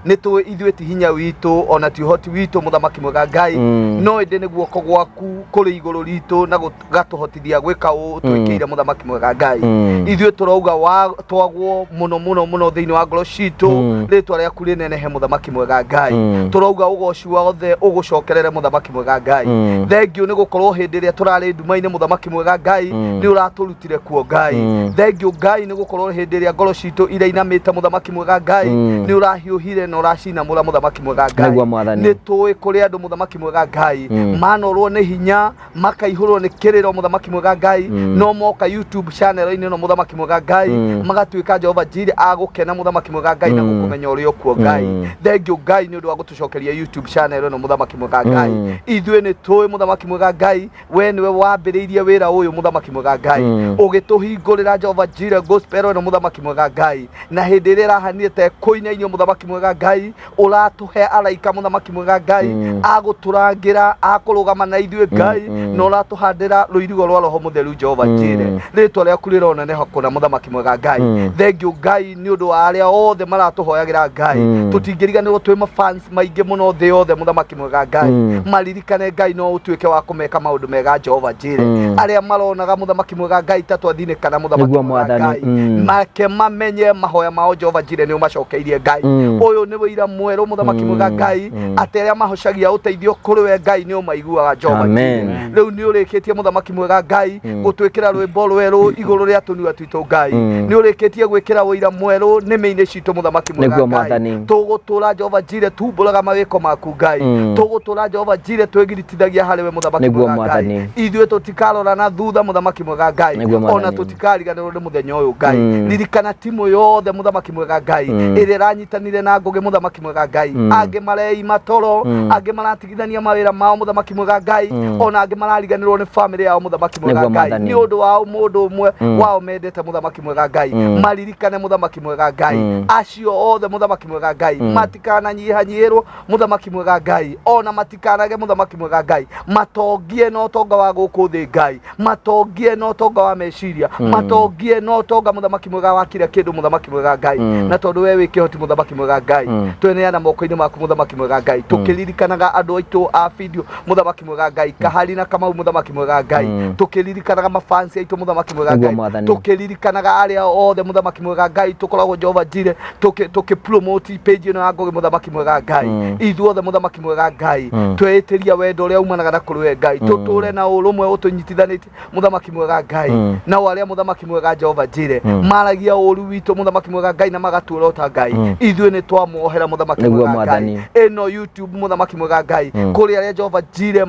Nĩ tũĩ ithuĩ ti hinya witũ ona ti ũhoti witũ mũthamaki mwega Ngai, no ĩndĩ nĩ guoko gwaku kũrĩ igũrũ ritũ na gũgatũhotithia gwĩka ũũ ũtwĩkĩire mũthamaki mwega Ngai. Ithuĩ tũrauga wa twagwo mũno mũno mũno thĩinĩ wa ngoro citũ, rĩtwa rĩaku rĩnenehe mũthamaki mwega Ngai. Tũrauga ũgoci wothe ũgũcokerere mũthamaki mwega Ngai. Thengiũ nĩ gũkorwo hĩndĩ ĩrĩa tũrarĩ nduma-inĩ mũthamaki mwega Ngai, nĩ ũratũrutire kuo Ngai. Thengiũ Ngai nĩ gũkorwo hĩndĩ ĩrĩa ngoro citũ irainamĩte mũthamaki mwega Ngai, nĩ ũrahiũhire na ũracinamũra mũthamaki mwega Ngai. Nĩguo Mwathani. Nĩ tũĩ kũrĩ andũ mũthamaki mwega Ngai manorwo nĩ hinya, makaihũrwo nĩ kĩrĩro mũthamaki mwega Ngai, no moka YouTube channel-inĩ ĩno mũthamaki mwega Ngai, magatuĩka Jehova Jireh agũkena mũthamaki mwega Ngai na gũkũmenya ũrĩa ũkuo Ngai. Thengiũ Ngai nĩ ũndũ wa gũtũcokeria YouTube channel ĩno mũthamaki mwega Ngai. Ithuĩ nĩ tũĩ mũthamaki mwega Ngai, we nĩwe wambĩrĩirie wĩra ũyũ mũthamaki mwega Ngai, ũgĩtũhingũrĩra Jehova Jireh gospel ĩno mũthamaki mwega Ngai, na hĩndĩ ĩrĩa ĩrahanire ta ĩkũinainio mũthamaki mwega Ngai, ũratũhe araika mũthamaki mwega Ngai agũtũrangĩra, akũrũgama na ithuĩ Ngai, na ũratũhandĩra rũirigo rwa roho mũtheru Jehova Jireh. Rĩtwa rĩaku rĩroneneha kũna mũthamaki mwega Ngai. Thengiũ Ngai nĩ ũndũ wa arĩa othe maratũhoyagĩra Ngai. Tũtingĩriganĩrwo twĩ mafans maingĩ mũno thĩ yothe mũthamaki mwega Ngai. Maririkane Ngai no ũtuĩke wa kũmeka maũndũ mega Jehova Jireh. Arĩa maronaga mũthamaki mwega Ngai ta twathinĩkana mũthamaki Nĩguo mwega Mwathani. Ngai, make mamenye mahoya mao Jehova Jireh nĩ ũmacokeirie Ngai. Ũyũ nĩ ũira mwerũ mũthamaki mwega Ngai, atĩ arĩa mahocagia ũteithio kũrĩ we Ngai nĩ ũmaiguaga Jehova Amen. Jireh. Rĩu nĩ ũrĩkĩtie mũthamaki mwega Ngai gũtwĩkĩra rwĩmbo rwerũ igũrũ rĩa tũnua twitũ Ngai. Nĩ ũrĩkĩtie gwĩkĩra ũira mwerũ nĩmĩ-inĩ citũ mũthamaki mwega Nĩguo Ngai. Mwathani. Tũgũtũra Jehova Jireh tumbũraga mawĩko maku Ngai. Tũgũtũra Jehova Jireh twĩgiritithagia harĩ we mũthamaki Nĩguo mwega Ngai. Mwathani. Ithuĩ tũtikarora na thutha mũthamaki mwega Ngai, Nĩguo ona Mwathani. tũtikariganĩrwo nĩ mũthenya ũyũ Ngai. Ririkana timu yothe mũthamaki mwega Ngai, ĩrĩa ĩranyitanire na Ngũgĩ mũthamaki mwega Ngai. Angĩ mareima toro, angĩ maratigithania mawĩra mao mũthamaki mwega Ngai, ona angĩ marariganĩrwo nĩ famĩlĩ yao mũthamaki mwega Nĩguo Ngai, Mwathani. nĩ ũndũ wa mũndũ ũmwe wao mendete mũthamaki mwega Ngai. Maririkane mũthamaki mwega Ngai, acio othe mũthamaki mwega Ngai, matikananyihanyihĩrwo mũthamaki mwega Ngai, ona matikanage mũthamaki mwega Ngai, matongie na ũtonga wa gũkũ thĩ Ngai, matongie na ũtonga wa meciria, matongie na ũtonga mũthamaki mwega wa kila kĩndũ mũthamaki mwega Ngai. Na tondũ we wĩ kĩhoti mũthamaki mwega Ngai, tweneana moko-inĩ maku mũthamaki mwega Ngai, tũkĩririkanaga andũ aitũ a video mũthamaki mwega Ngai, Kahari na Kamau mũthamaki mwega Ngai, tũkĩririkanaga mafansi aitũ mũthamaki mwega Nĩguo Ngai, Mwathani. tũkĩririkanaga arĩa othe mũthamaki mwega Ngai tũkoragwo Jehova Jireh tũkĩ promote page ĩno ya Ngũgĩ mũthamaki mwega Ngai. Ithuothe mũthamaki mwega Ngai, tweĩtĩria wendo ũrĩa umanaga na kũrĩ we Ngai, tũtũre na ũrũmwe ũtũnyitithanĩtie mũthamaki mwega Ngai. Nao arĩa mũthamaki mwega Jehova Jireh maragia ũru witũ mũthamaki mwega Ngai na magatuorota Ngai, ithuĩ nĩ twamuohera mũthamaki Nĩguo mwega Ngai. Mwathani. Ĩno YouTube mũthamaki mwega Ngai, kũrĩ arĩa Jehova Jireh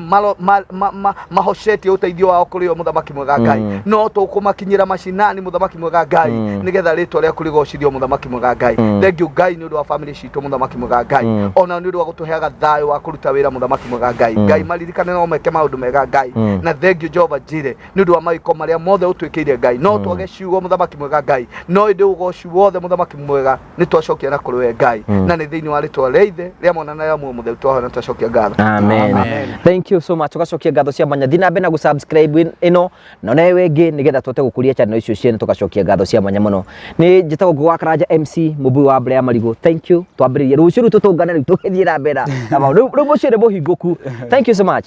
mahocetie ũteithio wao kũrĩ o mũthamaki mwega Ngai, no tũkũmakinyĩra macinani mũthamaki mwega Ngai, nĩgetha rĩtwa rĩaku rĩgocithio mũthamaki mwega Ngai. Thengiũ Ngai nĩ ũndũ wa famĩlĩ citũ mũthamaki mwega Ngai, ona nĩ ũndũ wa gũtũheaga thayũ wa kũruta wĩra mũthamaki mwega Ngai. Ngai maririkane no meke maũndũ mega Ngai, na Na thengio Jehova Jire nĩ ũndũ wa mawĩko marĩa mothe ũtwĩkĩire Ngai. No twage ciugo, mũthamaki mwega Ngai, no ĩndĩ ũgoci wothe, mũthamaki mwega, nĩ twacokia na kũrĩ we Ngai, na nĩ thĩinĩ wa rĩtwa rĩa Ithe, rĩa Mwana na rĩa Muoyo Mũtheru twahoya na twacokia ngatho. Amen. Amen. Thank you so much. Tugacokia ngatho cia mwanya. Thiĩ na mbere na gũ-subscribe ĩno na onawe ĩngĩ nĩgetha tũhote gũkũria channel icio ciene, tũgacokia ngatho cia mwanya mũno. Nĩ njĩtagwo Ngũgĩ wa Karanja MC, mũmbui wa mbere ya marigũ. Thank you. Twambĩrĩrie rũciũ rĩu, tũtũngane rĩu tũgĩthiĩ na mbere na maũndũ. Rĩu mũciĩ nĩ mũhingũku. Thank you so much.